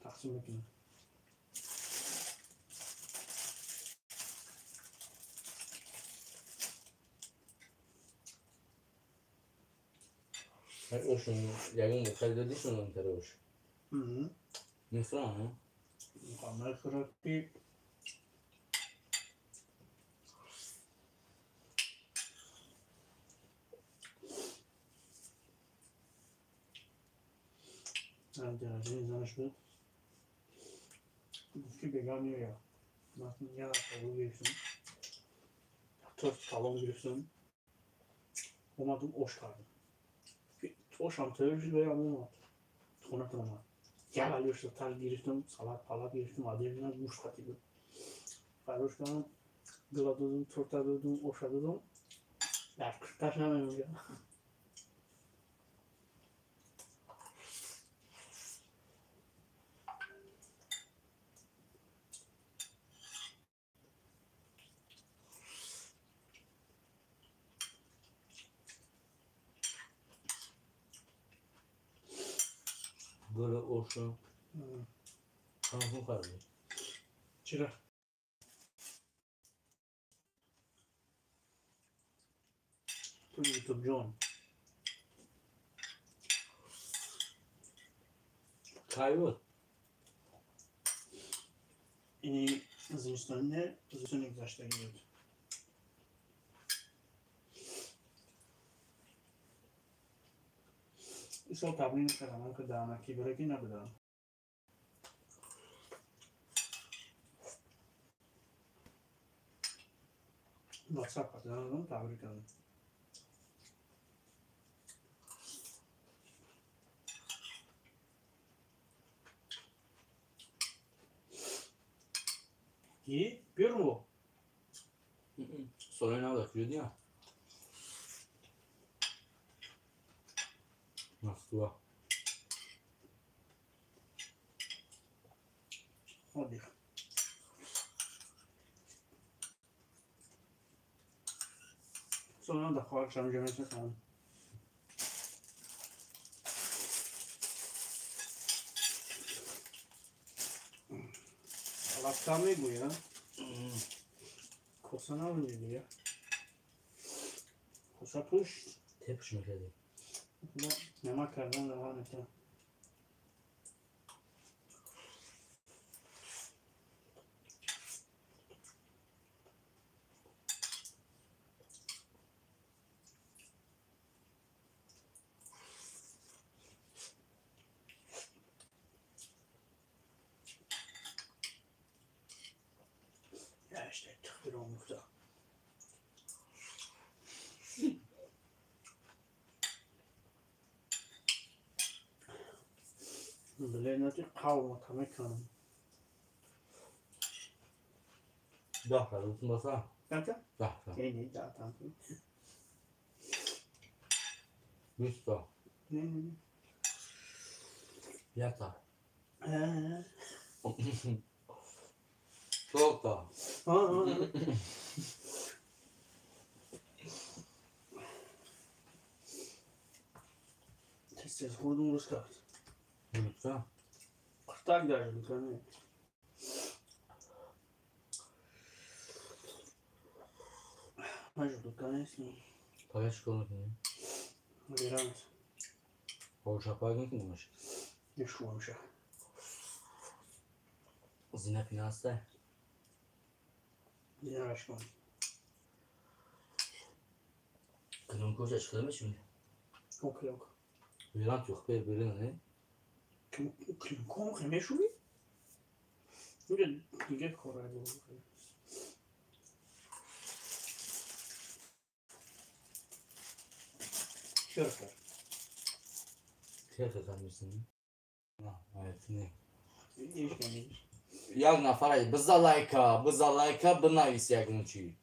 Тақсим мекунанд. Ошон ягон бор харида дидишон тари ош? Мехӯранд? Мехӯрад ки день занаш буд. Гуфт ки бега меояд. Ман як калон гирифтам. Торт калон гирифтам. Омадам ош кардам. Ошам тайёр шуд, ваям омад. Хонатон омад. Як алёшта тар гирифтам, салат палат гирифтам, адерина гӯшт қатӣ буд. Фарош кардам, гула додум, торта додум, оша додум. Дар курташ намемонда. Гули оша чанд хӯрдӣ? Чира? Ту Ютуб ҷон. Кай буд? Ини зимистони, не, зимистони гузаштагӣ буд. Исол табрик накардам, ки даҳанаки барои набудам. Ватсап кардам, табрик кардам. И первого. Соли нав дар куҷо дидам? Москва. Отдых. Соли нав дар хоҳаршам ҷа мешинасам. Лапша мегӯя? Коса намегӯя? Коса пушт? Тепш мекардӣ. Намак кардан давом метавонам. Ленати қавма мекунам. 10 та гуфтум баса? Чанта? 10 та. Не, не, 10 та. 20 та. Не, не, не. 1 та. Э, 40 та. А, а. Тез хӯрдум рӯз кард. Лутфа. Қуртак даже мекунам. Ман желудка нестам. Пага чӣ кор мекунӣ? Верант. Ошапак мекунӣ бош? Нешуамша. Зина пинаста? Зинарашкон. Кадом кӯча чӣ хел мешавӣ? Окей, ок. Верант юх бер берина, не? Ком хе мешуви? Инҷа дига кора буд. Чиро кард? Хел хел мешавӣ? Не. Ишкани. Як нафар биза лайка, биза лайка, бинавис ягон чӣ.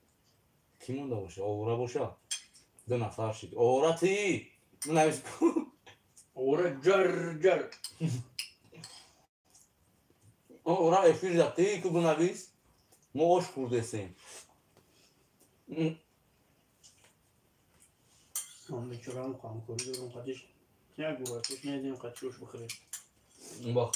Кӣ монда боша? Овора боша? Ду нафар шид. Овора ти! Бинавис. Ора ҷар ҷар. Ора эфир дати ку бунавис. Мо ош хӯрдесем. Ман бечорам ҳамкорӣ дорам қадиш. Як бор пеш медем қадиш ош бихӯрем. Бах.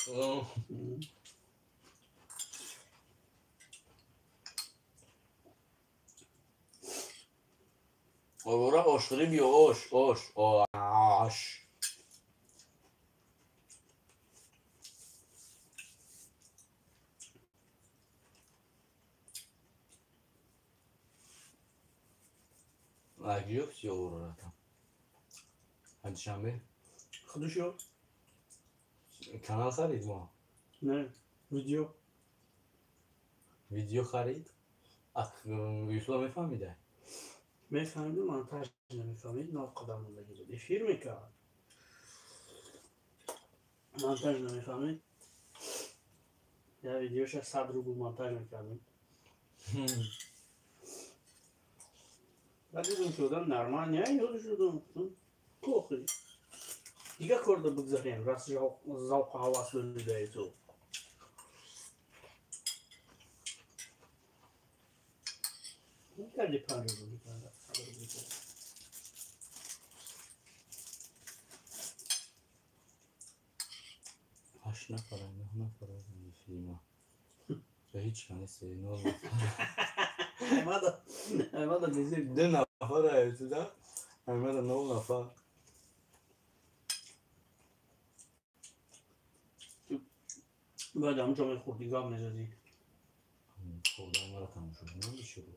Ора ошхӯрӣ биё ош, ош, ош. Агиёфт ё ора там? Душанбе? Худаш ё? Канал харид мо? Не, видео. Видео харид? Юсуф мефаҳмида? Мефаҳмиду, монтаж намефаҳмид, нав қадам мондагӣ буд. Эфир мекард. Монтаж намефаҳмид. Я видеоша 100 рубл монтаж мекардем. Баъд дидам, ки одам нормал не, ёд шудам. Кохи. Дигар корда бигзарем, раст завқу ҳавас додидаи ту. Карди 50 рубл мекарда, 100 рубл мекарда. 8 нафара, 9 нафара филма. Ҳеҷ ка нест, 9 нафар. Аймада нези 2 нафара туда. Аймада 9 нафар. Бояд ҳамонҷо мехӯрдӣ, гап мезадӣ. Хӯрдан мара тамошо намешуд.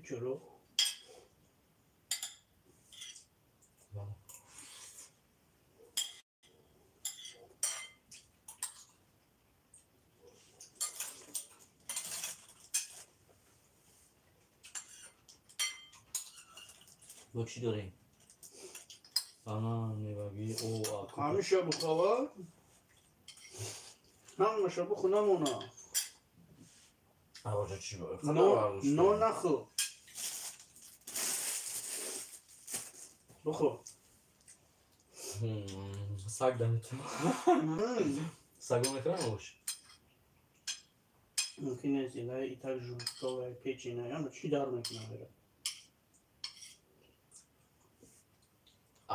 Чаро? Бо чӣ дорем? Банан, мевагӣ, о, ҳамеша бухава? Ҳамаша буху намона. Аваҷа чӣ бо? Но нахӯ. Буху. Саг даметам. Саго мехӯрам ош? Мумкин нест, илаи итак жӯштовая печина, яна чӣ дар мекунад ера?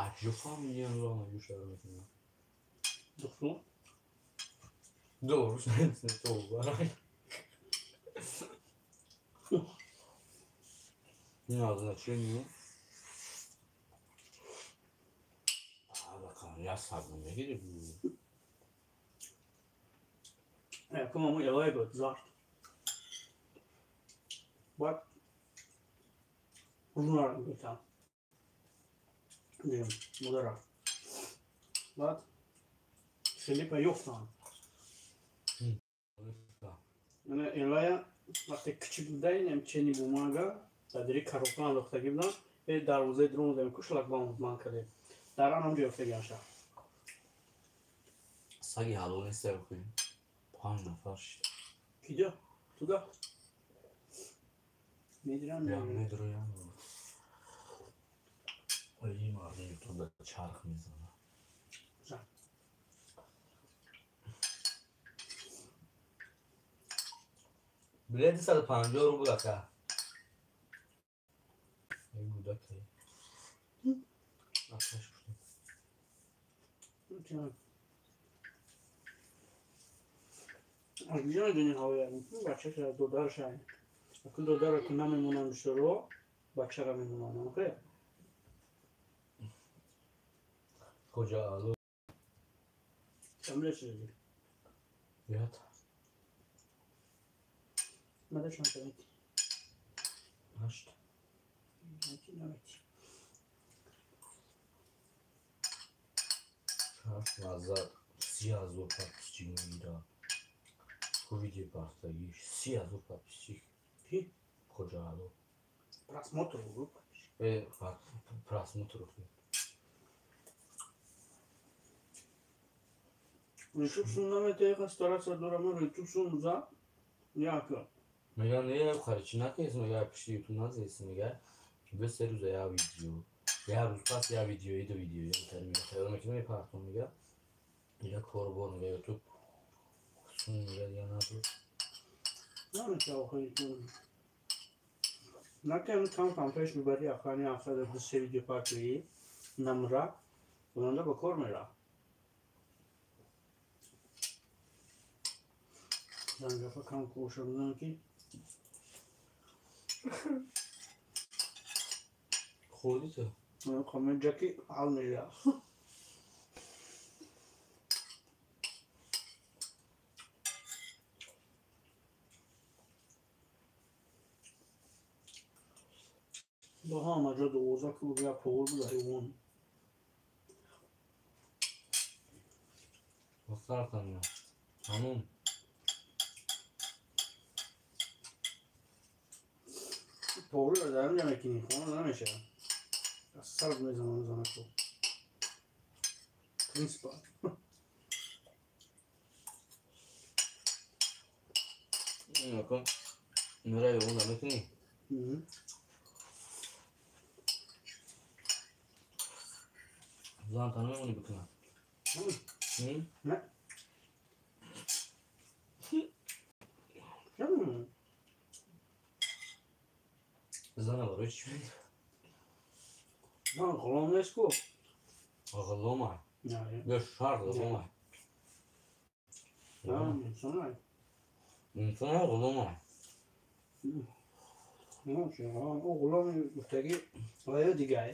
Аҷо фаҳмидиам роҳ юшаро мекунам. Духтур? Дорус то барай. Назначение. Я саг мегирем. Якум элай буд, зард. Баъд рунар гуфтам. Дигам, модарам. Баъд Филиппа ёфтам. Элая вақте кичик буда, инам чени бумага дар дири коробка андохтагӣ будам, э дарвозаи дурон будем, ку шлагбаум ман кардем. Дар ан ҳамҷо ёфтагиам ша. Саги ҳалол нест охи. 5 нафар шид. Киҷо? Туда? Медирам, медироям. Ои мардум ютубда чарх мезанад. Билет 250 рубл ака. Эй гудака. Акаш куштем. Аз куҷо медонӣ ҳавоя? Бачаша додарша. Аку додарро ку намемонанд бисёро, бачаро мемонанд, охе? Хоҷа Ало. Чанд билет шудӣ? Ят. Мада чанд та мети? 8. Намети. 6 назад 30,000 подписчик мегирад. Ку видео партагиш 30,000 подписчик. Ки? Хоҷа Ало. Просмотр буд подписчик. Просмотр. Ютуб сум наметеха стараться дорам, ютуб сум за яка. Мега не харчи накес, мега пиши ютуб назес, мега бе се рӯза я видео. Я рӯз пас я видео, иду видео, я тар мега тайёр мекунам, мепартом, мега. Мега корбор, мега ютуб На кам кам пеш мебари охрани ҳафта ду се видео партии намра онанда ба кор мера. Зангафа кам кӯша бизан ки хӯрдӣ ту? Комеҷаки ҳал меша. Бо ҳама ҷо 12 кило як повар буда ҳайвон. Сартан ҳамун. Поварро дар инҷа мекунӣ, хона намешавад. Аз сар мезанам занаку. Принципа. Накун. Нура ҳайвон намекунӣ? Зан танамемонӣ бикунад? Не. Зана барои чӣ? Зан ғулом нест ку? Ғулома. Ё шарт ғулома. Инсонай. Инсонай ғулома. Ӯ ғуломи гуфтагӣ ва ё дигар.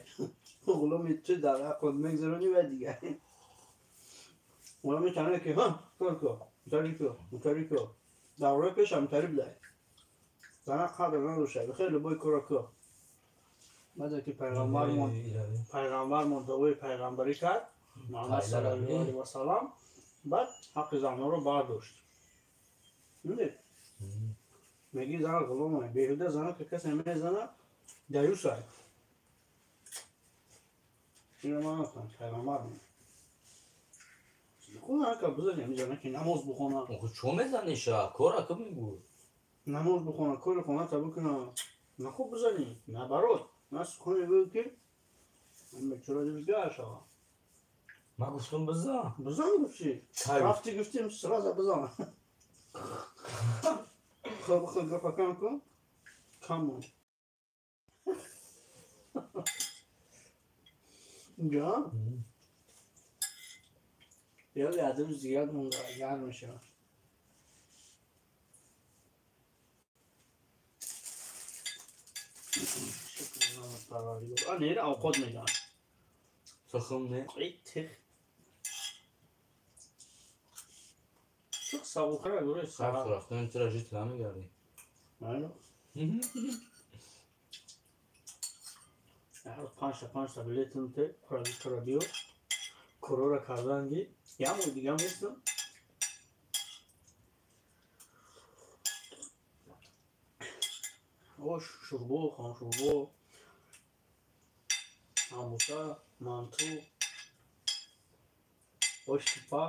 Ӯ ғуломи ту дар ақл мегзаронӣ ва дигар. Ғуломи тане ки ҳа кор ку, мутари ку, мутари ку. Давраи пеш ҳамтари будай. Зана қадр надошта, хеле бой кора ку. Баъде ки пайғамбармон дуои пайғамбарӣ кард, Муҳаммад саллаллоҳу алайҳи васаллам, баъд ҳаққи занҳоро бардошт. Мебинед? Мегӣ зан ғулома, беҳуда зана ки касе мезана, даюсай. Инро ман гуфтам, пайғамбар худо ка бизанем, зана ки намоз бихона. Чо мезаниша? Кора ку мегӯ? Намоз бихона, кори хоната бикуна. Нахуб бизанӣ, наоборот. Ман сухане мегӯям ки чаро дилгар шава. Ман гуфтам бизан. Бизан гуфтӣ. Рафтӣ гуфтим сразу бизан. Хуб хуб гапа кам кун. Кам мон. Ҷон? Ё ядим зиёд монда гарм мешавад. Не, овқот мегӯянд. Тухм не? Тих. Тих сабухра гӯрӯи сар. Рафтан чира жит намегардӣ? Майли. Панҷта билетам те кора биё. Корора карданги. Як моҳ дига местам. Ош, шӯрбо, хоншӯрбо, самбуса, манту, ош типа.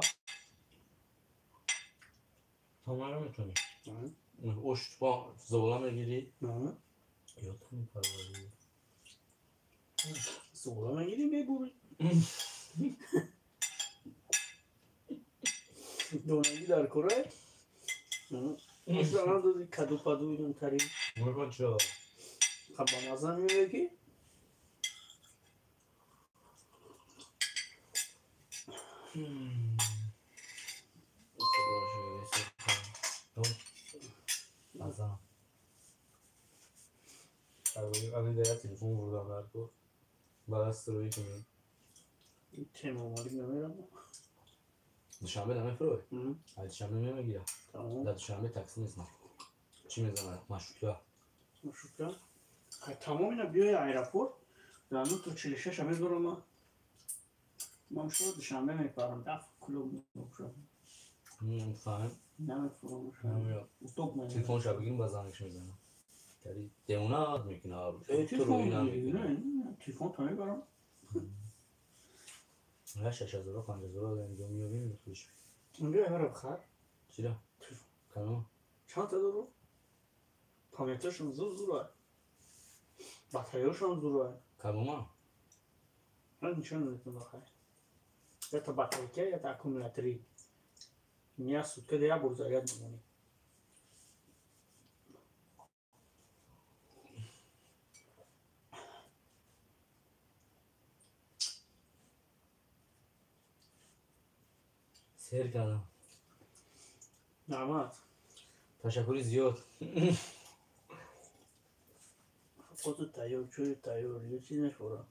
Тамара метавонӣ? Ош типа зола мегирӣ? Ёд мепарварӣ. Зола мегирӣ, мебурӣ. Донагӣ дар кора? Масалан доди каду паду интари. Мурғ чо? Ба маза меояд ки? Телефон бурдам дар кор. Баъд аз стройи ки Темомалик намерам. Душанбе намефурӯй? Аз душанбе мемегирам. Дар душанбе такси нест. Чӣ мезанад? Маршрутка. Маршрутка? Тамом ина биёи аэропорт. Дар 9:46 мебарам. Ман шумо душанбе мепарам. Даф клуб мекушам. Фаҳм? Намефурӯм. Удобно. Телефонша бигирим, ба зангш мезанам. Девона мекунад. Телефон то мебарам. 6000 5000 инҷо меёбем мефурӯшем. Унҷо ҳамаро бихар. Чира? Кано? Чанд та дору? Памяташон зур зура. Батареяшон зура. Кадома? Ман нишон наметавонам бихар. Ята батарейка, ята аккумулятори. Я сутка я бор заряд мемонӣ. Сер кардам. Раҳмат. Ташаккури зиёд. Қоту тайёр, чӯи тайёр, ё чиз мехӯрам.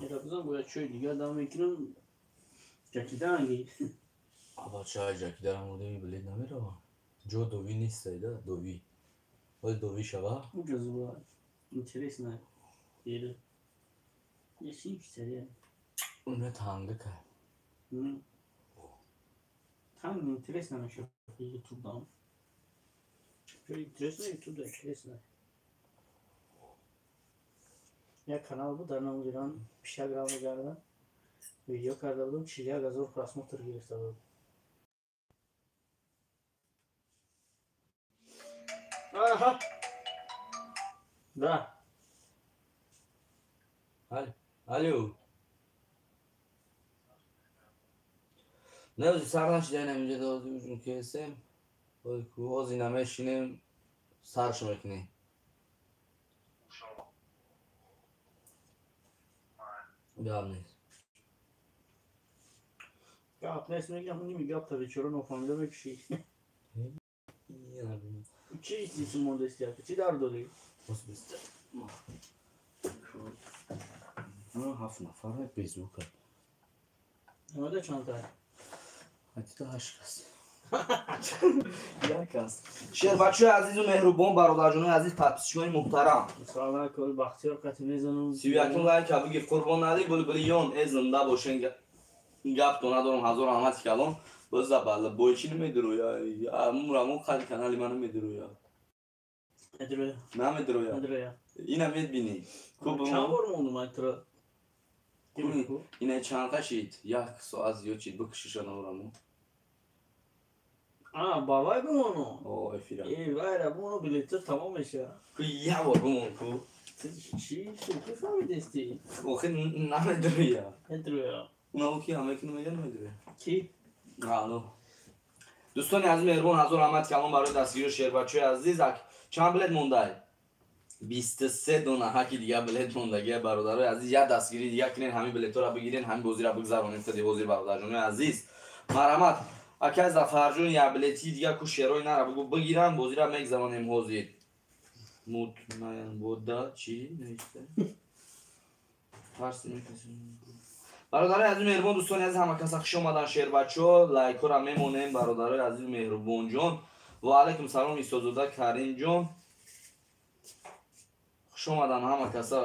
Ира бояд чой дигар дам мекунам. Ҷакидаанги. Аба чай ҷакидаам одами билет намерава. Ҷо довӣ нест да, довӣ. Оли довӣ шава? Уҷа зуба. Интересно. Ира. Яшин кисаре. Уна танга ка. Танг интересно мешава YouTube дам. Интересно YouTube да интересно. Як канал буд дар номи Ирон пишак рав мегардам. Видео карда будам, 41 000 просмотр гирифта буд. Аҳа. Да. Алло. Не, ози сар нашида инам инҷа ози ужун кесем. Ози намешинем, сарш мекунем. Гап нест. Гап нест, мегам, ними гапта бечора нофаҳмида мекушӣ. Чӣ чизи мондасти ака? Чӣ дар дорӣ? Ҳафт нафар безука. Намада чанд та? Ҳатто ҳашт кас. Як кас. Шербачои азизу меҳрубон, бародарҷонои азиз, подписчикони муҳтарам. Салом алайкум, Бахтиёр қати мезанам. 31 лайк буги Қурбон Али Булбулиён, э зинда бошен. Гапто надорам, ҳазор раҳмати калон. Боза бала бой чӣ намедуроя? Мурамо қади канали ман намедуроя. Медуроя. Намедуроя. Медуроя. Ина медбинӣ. Чанд бор мондум айтра? Ина чанд қашид? Як соат зиёд чид, бикушиша норамо. А, ба вай бимону. О, эфира. Э, вайра бимону, билетҳо тамом мешавад. Ку як бор бимон ку. Чӣ шӯхӣ фаҳмидести? Охир намедуроя. Медуроя. Унаво ки ҳама ки намега намедуроя. Ки? Алло. Дӯстони азиз меҳрубон, ҳазор раҳмат калон барои дастгирии шербачои азиз. Чанд билет мондай? 23 дона ҳаки дига билет мондагия, бародарои азиз. Як дастгирии дига кунен, ҳамин билетҳоро бигирен, ҳамин бозиро бигзаронем худи ҳозир, бародарҷонои азиз. Марҳамат. Акай Зафарҷон, як билети дига ку шерои нара бугу бигирам, бозиро мегзаронем ҳозир. Мутмаин буда чӣ навишта? Тарси мекасем. Бародарои азиз меҳрубон, дӯстони азиз, ҳама каса хуш омадан, шербачо, лайкҳоро мемонем, бародарои азиз меҳрубонҷон. Ва алайкум салом, Исозода Каримҷон. Хуш омадан ҳама каса.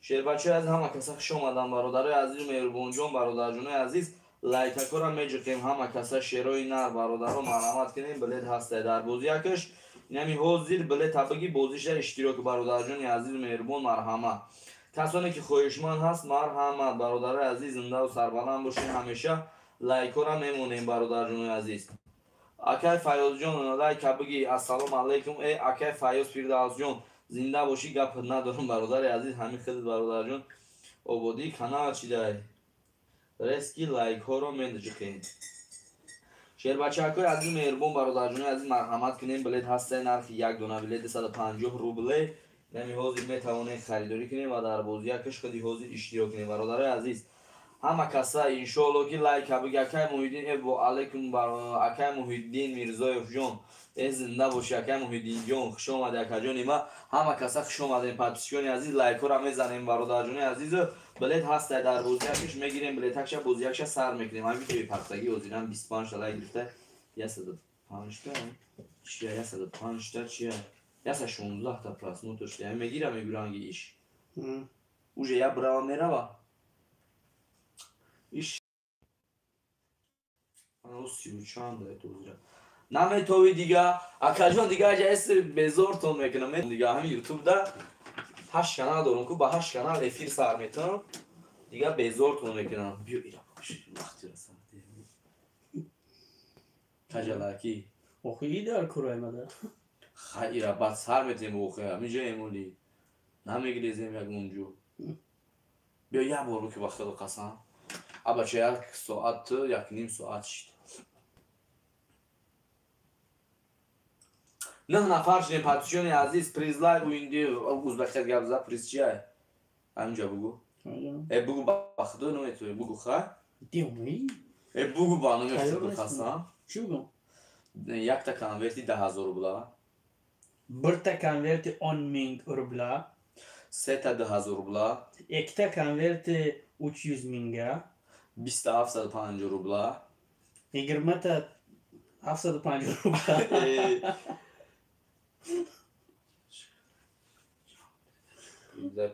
Шербачои азиз, ҳама каса хуш омадан, бародарои азизу меҳрубонҷон, бародарҷонои азиз, лайкакҳоро меҷиқем ҳама каса, шерои нар, бародаро, марҳамат кунем, билет ҳастай дар бозиякаш. Инами ҳозир билета биги, бозиша иштирок, бародарҷони азизу меҳрубон, марҳамат. Касоне ки хоҳишманд ҳаст, марҳамат, бародарои азиз, зиндаву сарбаланд бошед ҳамеша, лайкҳоро мемонем, бародарҷонои азиз. Акай Фаёзҷон, лайка биги, ассалому алайкум. Э, акай Фаёз Фирдавсҷон, зинда бошӣ, гап надорам, бародари азиз, ҳамин хел, бародарҷон, ободии канал чидай. Резки лайкҳоро медиҷиқем. Шербачакҳои азиз меҳрубон, бародарҷонои азиз, марҳамат кунем, билет ҳастай, нархи як дона билет 250 рубле. Яъне ҳозир метавонед харидорӣ кунем ва дар бозиякаш худи ҳозир иштирок кунем, бародарои азиз. Ҳама каса иншоалло ки лайка биги. Акай Муҳиддин, э во алайкум, акай Муҳиддин Мирзоевҷон, э зинда бошӣ, акай Муҳиддинҷон, хуш омадӣ, акаҷони ма. Ҳама каса хуш омадем, подписчикони азиз, лайкҳоро мезанем, бародарҷони азизу, билет ҳастай дар бозиякаш, мегирем билетакша, бозиякша сар мекунем. Ҳамин видеои партагӣ ҳозирам 25 та лайк гирифта, 105 та чия, 105 та чия, 116 та просмотр шуда. Мегира мегӯранги иш уже я брава мерава иш сию чанд наметови дига, акаҷон, дига аҷаси безортон мекунам дига. Ҳамин ютубда ҳашт канал дорум ку, ба ҳашт канал эфир сар метавам, дига безортон мекунам. Биё ира вақти расад таҷалакӣ. Охи дар кураймада. Ира баъд сар метем, охи ҳаминҷо эмоли намегирезем ягонҷо. Биё як бор ки ба худо қасам. Абача як соат, як ним соат шид. 9 нафар шудем, подписчикони азиз, призлай уинди узбекча гап зад, приз чия? Ҳаминҷа бугу. Э бугу ба худо нометуи, бугу хай? Э бугу ба номи худо қасам. Чӣ бугум? Якта конверти 10 000 рубла. Birta konverti 10 000 рубла. Сета 2000 рубла. Ikkita konverti 300 000 ga. Биста 750 рубла. 20 ta 750 рубла.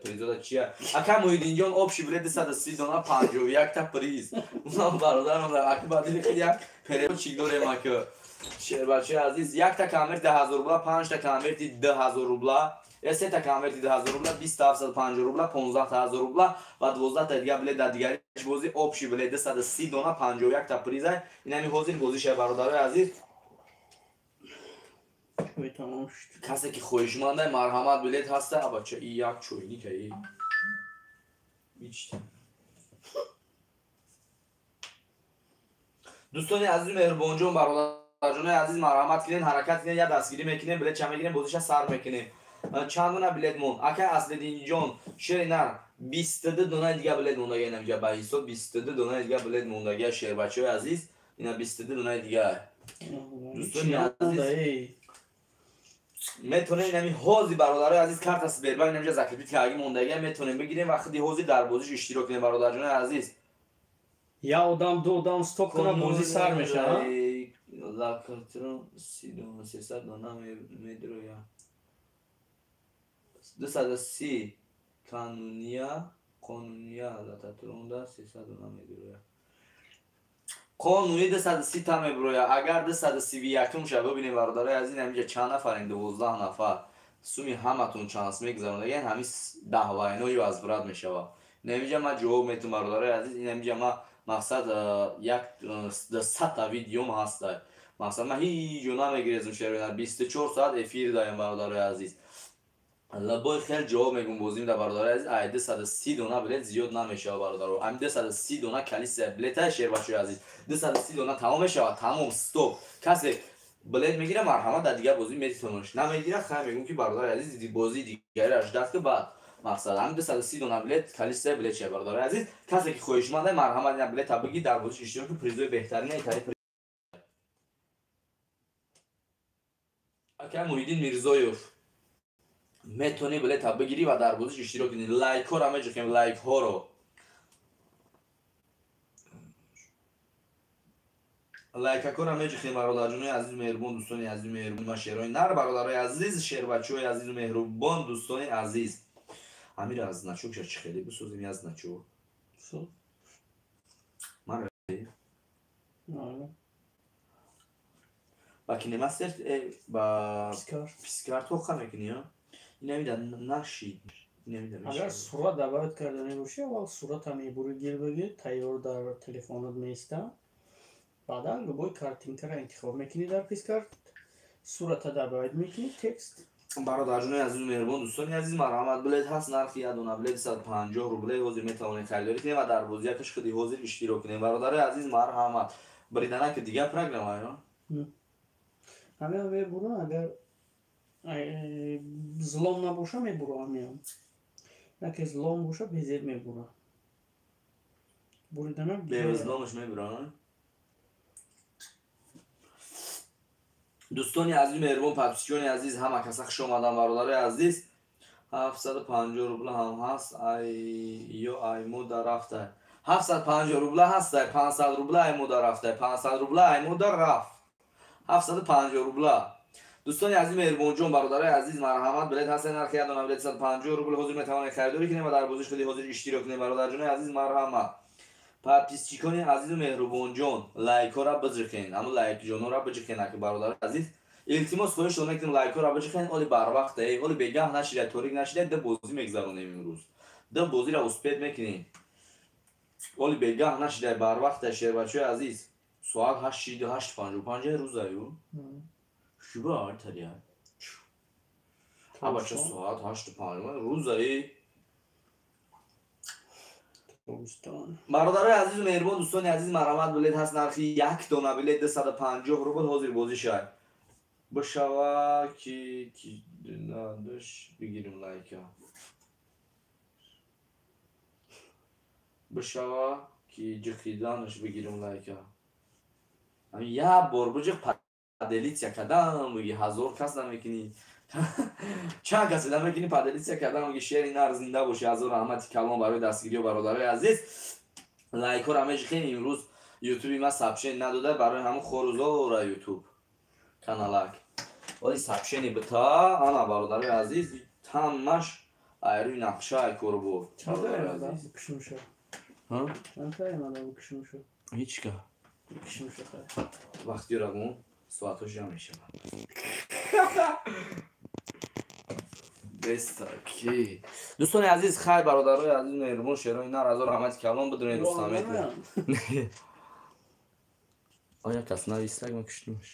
Призода чия? Ака Муҳиддинҷон, общий билет 230 дона, 51 та приз. Унам бародарам ака ба дили худ як переводчик дорем ака. Шербачаи азиз, якта конверти 10 000 рубла, панҷта конверти 2000 рубла, сета конверти 2000 рубла, биста 750 рубла, 15 та ҳазор рубла ва 12 та дига билет дар дигариш бозӣ. Общий билет 230 дона, 51 та приза. Инами ҳозир бозиша, бародарои азиз. Касе ки хоҳишманда, марҳамат, билет ҳаста. Абача, и як чойника и ичта. Дӯстони азизу меҳрубонҷон, бародарҷонои азиз, марҳамат кунед, ҳаракат кунед, я дастгирӣ мекунем, билет ча мегирем, бозиша сар мекунем. Чанд дона билет монд, ака Аслиддинҷон? Шери нар, 22 донаи дига билет мондага. Инамҷа ба ҳисоб 22 донаи дига билет мондага, шербачаҳои азиз, ина 22 донаи дига. Дӯстони азиз, метонем инами ҳозир, бародарои азиз, карта Сбербанк инамҷа закрепить кардаги мондага, метонем бигирем ва худи ҳозир дар бозиш иштирок кунем, бародарҷонои азиз. Я одам, ду одам стоп кунад, бозӣ сар мешавад. Лакатрон 30 дона, 300 дона медроя. 230 кануния, қонуния лататронда 300 дона медроя. Қонуни 230 та меброя. Агар 231 ша бибинем, бародарои азиз, ҳаминҷа чанд нафарем? 12 нафар. Суми ҳаматон шанс мегузарондаген, ҳамин даҳвайнои возврат мешавад. Инаминҷа ман ҷавоб метум, бародарои азиз, инаминҷа ман мақсад як садта видеом ҳаста. Мақсад, ман ҳеҷ ҷо намегирезм, шероина, 24 соат эфир даем, бародарои азиз. Лабои хел ҷавоб мегум бозим да, бародарои азиз. Ай 230 дона билет зиёд намешавад, бародаро. Ами 230 дона количество билета, шербачои азиз, 230 дона тамом мешавад, тамом, стоп. Касе билет мегира, марҳамат, дар дигар бозӣ метавонаш. Намегира, хай, мегум ки, бародари азиз, бозии дигари ждать ки баъд. Мақсад, ҳамин 230 дона билет количество билет шава, бародари азиз. Касе ки хоҳишманда, марҳамат, ина билета бигир, дар бозиш иштирок ки, призои беҳтарина итари. Ака Муҳиддин Мирзоев, метавонӣ билета бигирӣ ва дар бозиш иштирок кунӣ. Лайкҳоро меҷухем, лайкҳоро, лайкакора меҷухем, бародарҷонои азизу меҳрубон, дӯстони азизу меҳрубон, ма шерои нар, бародарои азиз, шербачаҳои азизу меҳрубон, дӯстони азиз. Амира, аз значок ша чӣ хеле бисозем, я значок? Ман ба КайнМастер, ба ПиКСАРТ тоқа мекунӣ, инамида нашид. Агар сурат добавить карда мебошӣ, аввал сурата мебури, гир бигир, тайёр дар телефонат меиста. Баъдан любой картинкаро интихоб мекунӣ дар ПиКСАРТ, сурата добавить мекунӣ, текст. Бародарҷонои азизу меҳрубон, дӯстони азиз, марҳамат, билет ҳаст, нархи як дона билет 150 рубле. Ҳозир метавонед харидорӣ кунед ва дар бозиякаш худи ҳозир иштирок кунед. Бародарои азиз, марҳамат. Бриданаки дигар программа ё? Ҳамеа мебура, агар взлом набоша, мебура ҳамеа. Яке взлом боша, безеб мебура. Буриданак. Бе взлом аш мебура. Дӯстони азиз, меҳрубон, подписчикони азиз, ҳама каса хуш омадан, бародарои азиз. 750 рубла ҳам ҳаст ё аймода рафта? 750 рубла ҳастай, 500 рубла аймода рафтай, 500 рубла аймода рафт, 750 рубла. Дӯстони азиз, меҳрубонҷон, бародарои азиз, марҳамат, билет ҳастай, нархи як дона билет 150 рубл. Ҳозир метавонед харидорӣ кунед ва дар бозиш худи ҳозир иштирок кунед. Бародарҷонои азиз, марҳамат. Подписчикони азизу меҳрубонҷон, лайкҳоро биҷиқен, ҳамун лайкҷонҳоро биҷиқен. Аки бародари азиз, илтимос, хоҳиштон мекунем, лайкҳоро биҷиқен. Оли барвақта, оли бегаҳ нашида, торик нашида, ду бозӣ мегзаронем имрӯз, ду бозиро успеть мекунем. Оли бегаҳ нашида, барвақта, шербачаҳои азиз. Соат ҳашт 8:55 рӯзаю шуба артария. Абача, соат 8:50 рӯзаи. Бародарои азизу меҳрубон, дӯстони азиз, марҳамат, билет ҳаст, нархи як дона билет 250 рубл. Ҳозир бозӣ шай бишава, ки надош бигирим лайка, бишава, ки ҷиқиданаш бигирим лайка. Як бор биҷиқ, поделиться кардам, биги 1000 кас намекунӣ, чанд касе намекунӣ, поделиться кардам, биги шери нар, зинда бошӣ. 1000 раҳмати калон барои дастгириё, бародарои азиз. Лайкҳоро меҷиқем. Имрӯз ютуби ма сообщение надода, барои ҳамун хорузора ютуб каналак оли сообщение бита. Ана, бародарои азиз, ҳамаш айрӯи нақша ай корбор. Ҳечка вақти рагун соатҳо ҷамъ мешавад. Бестаки, дӯстони азиз, хайр, бародарои азиз, меҳрубон, шерои нар, 1000 раҳмати калон. Бидунед, рустамед оя кас навистак, ма куштимаш.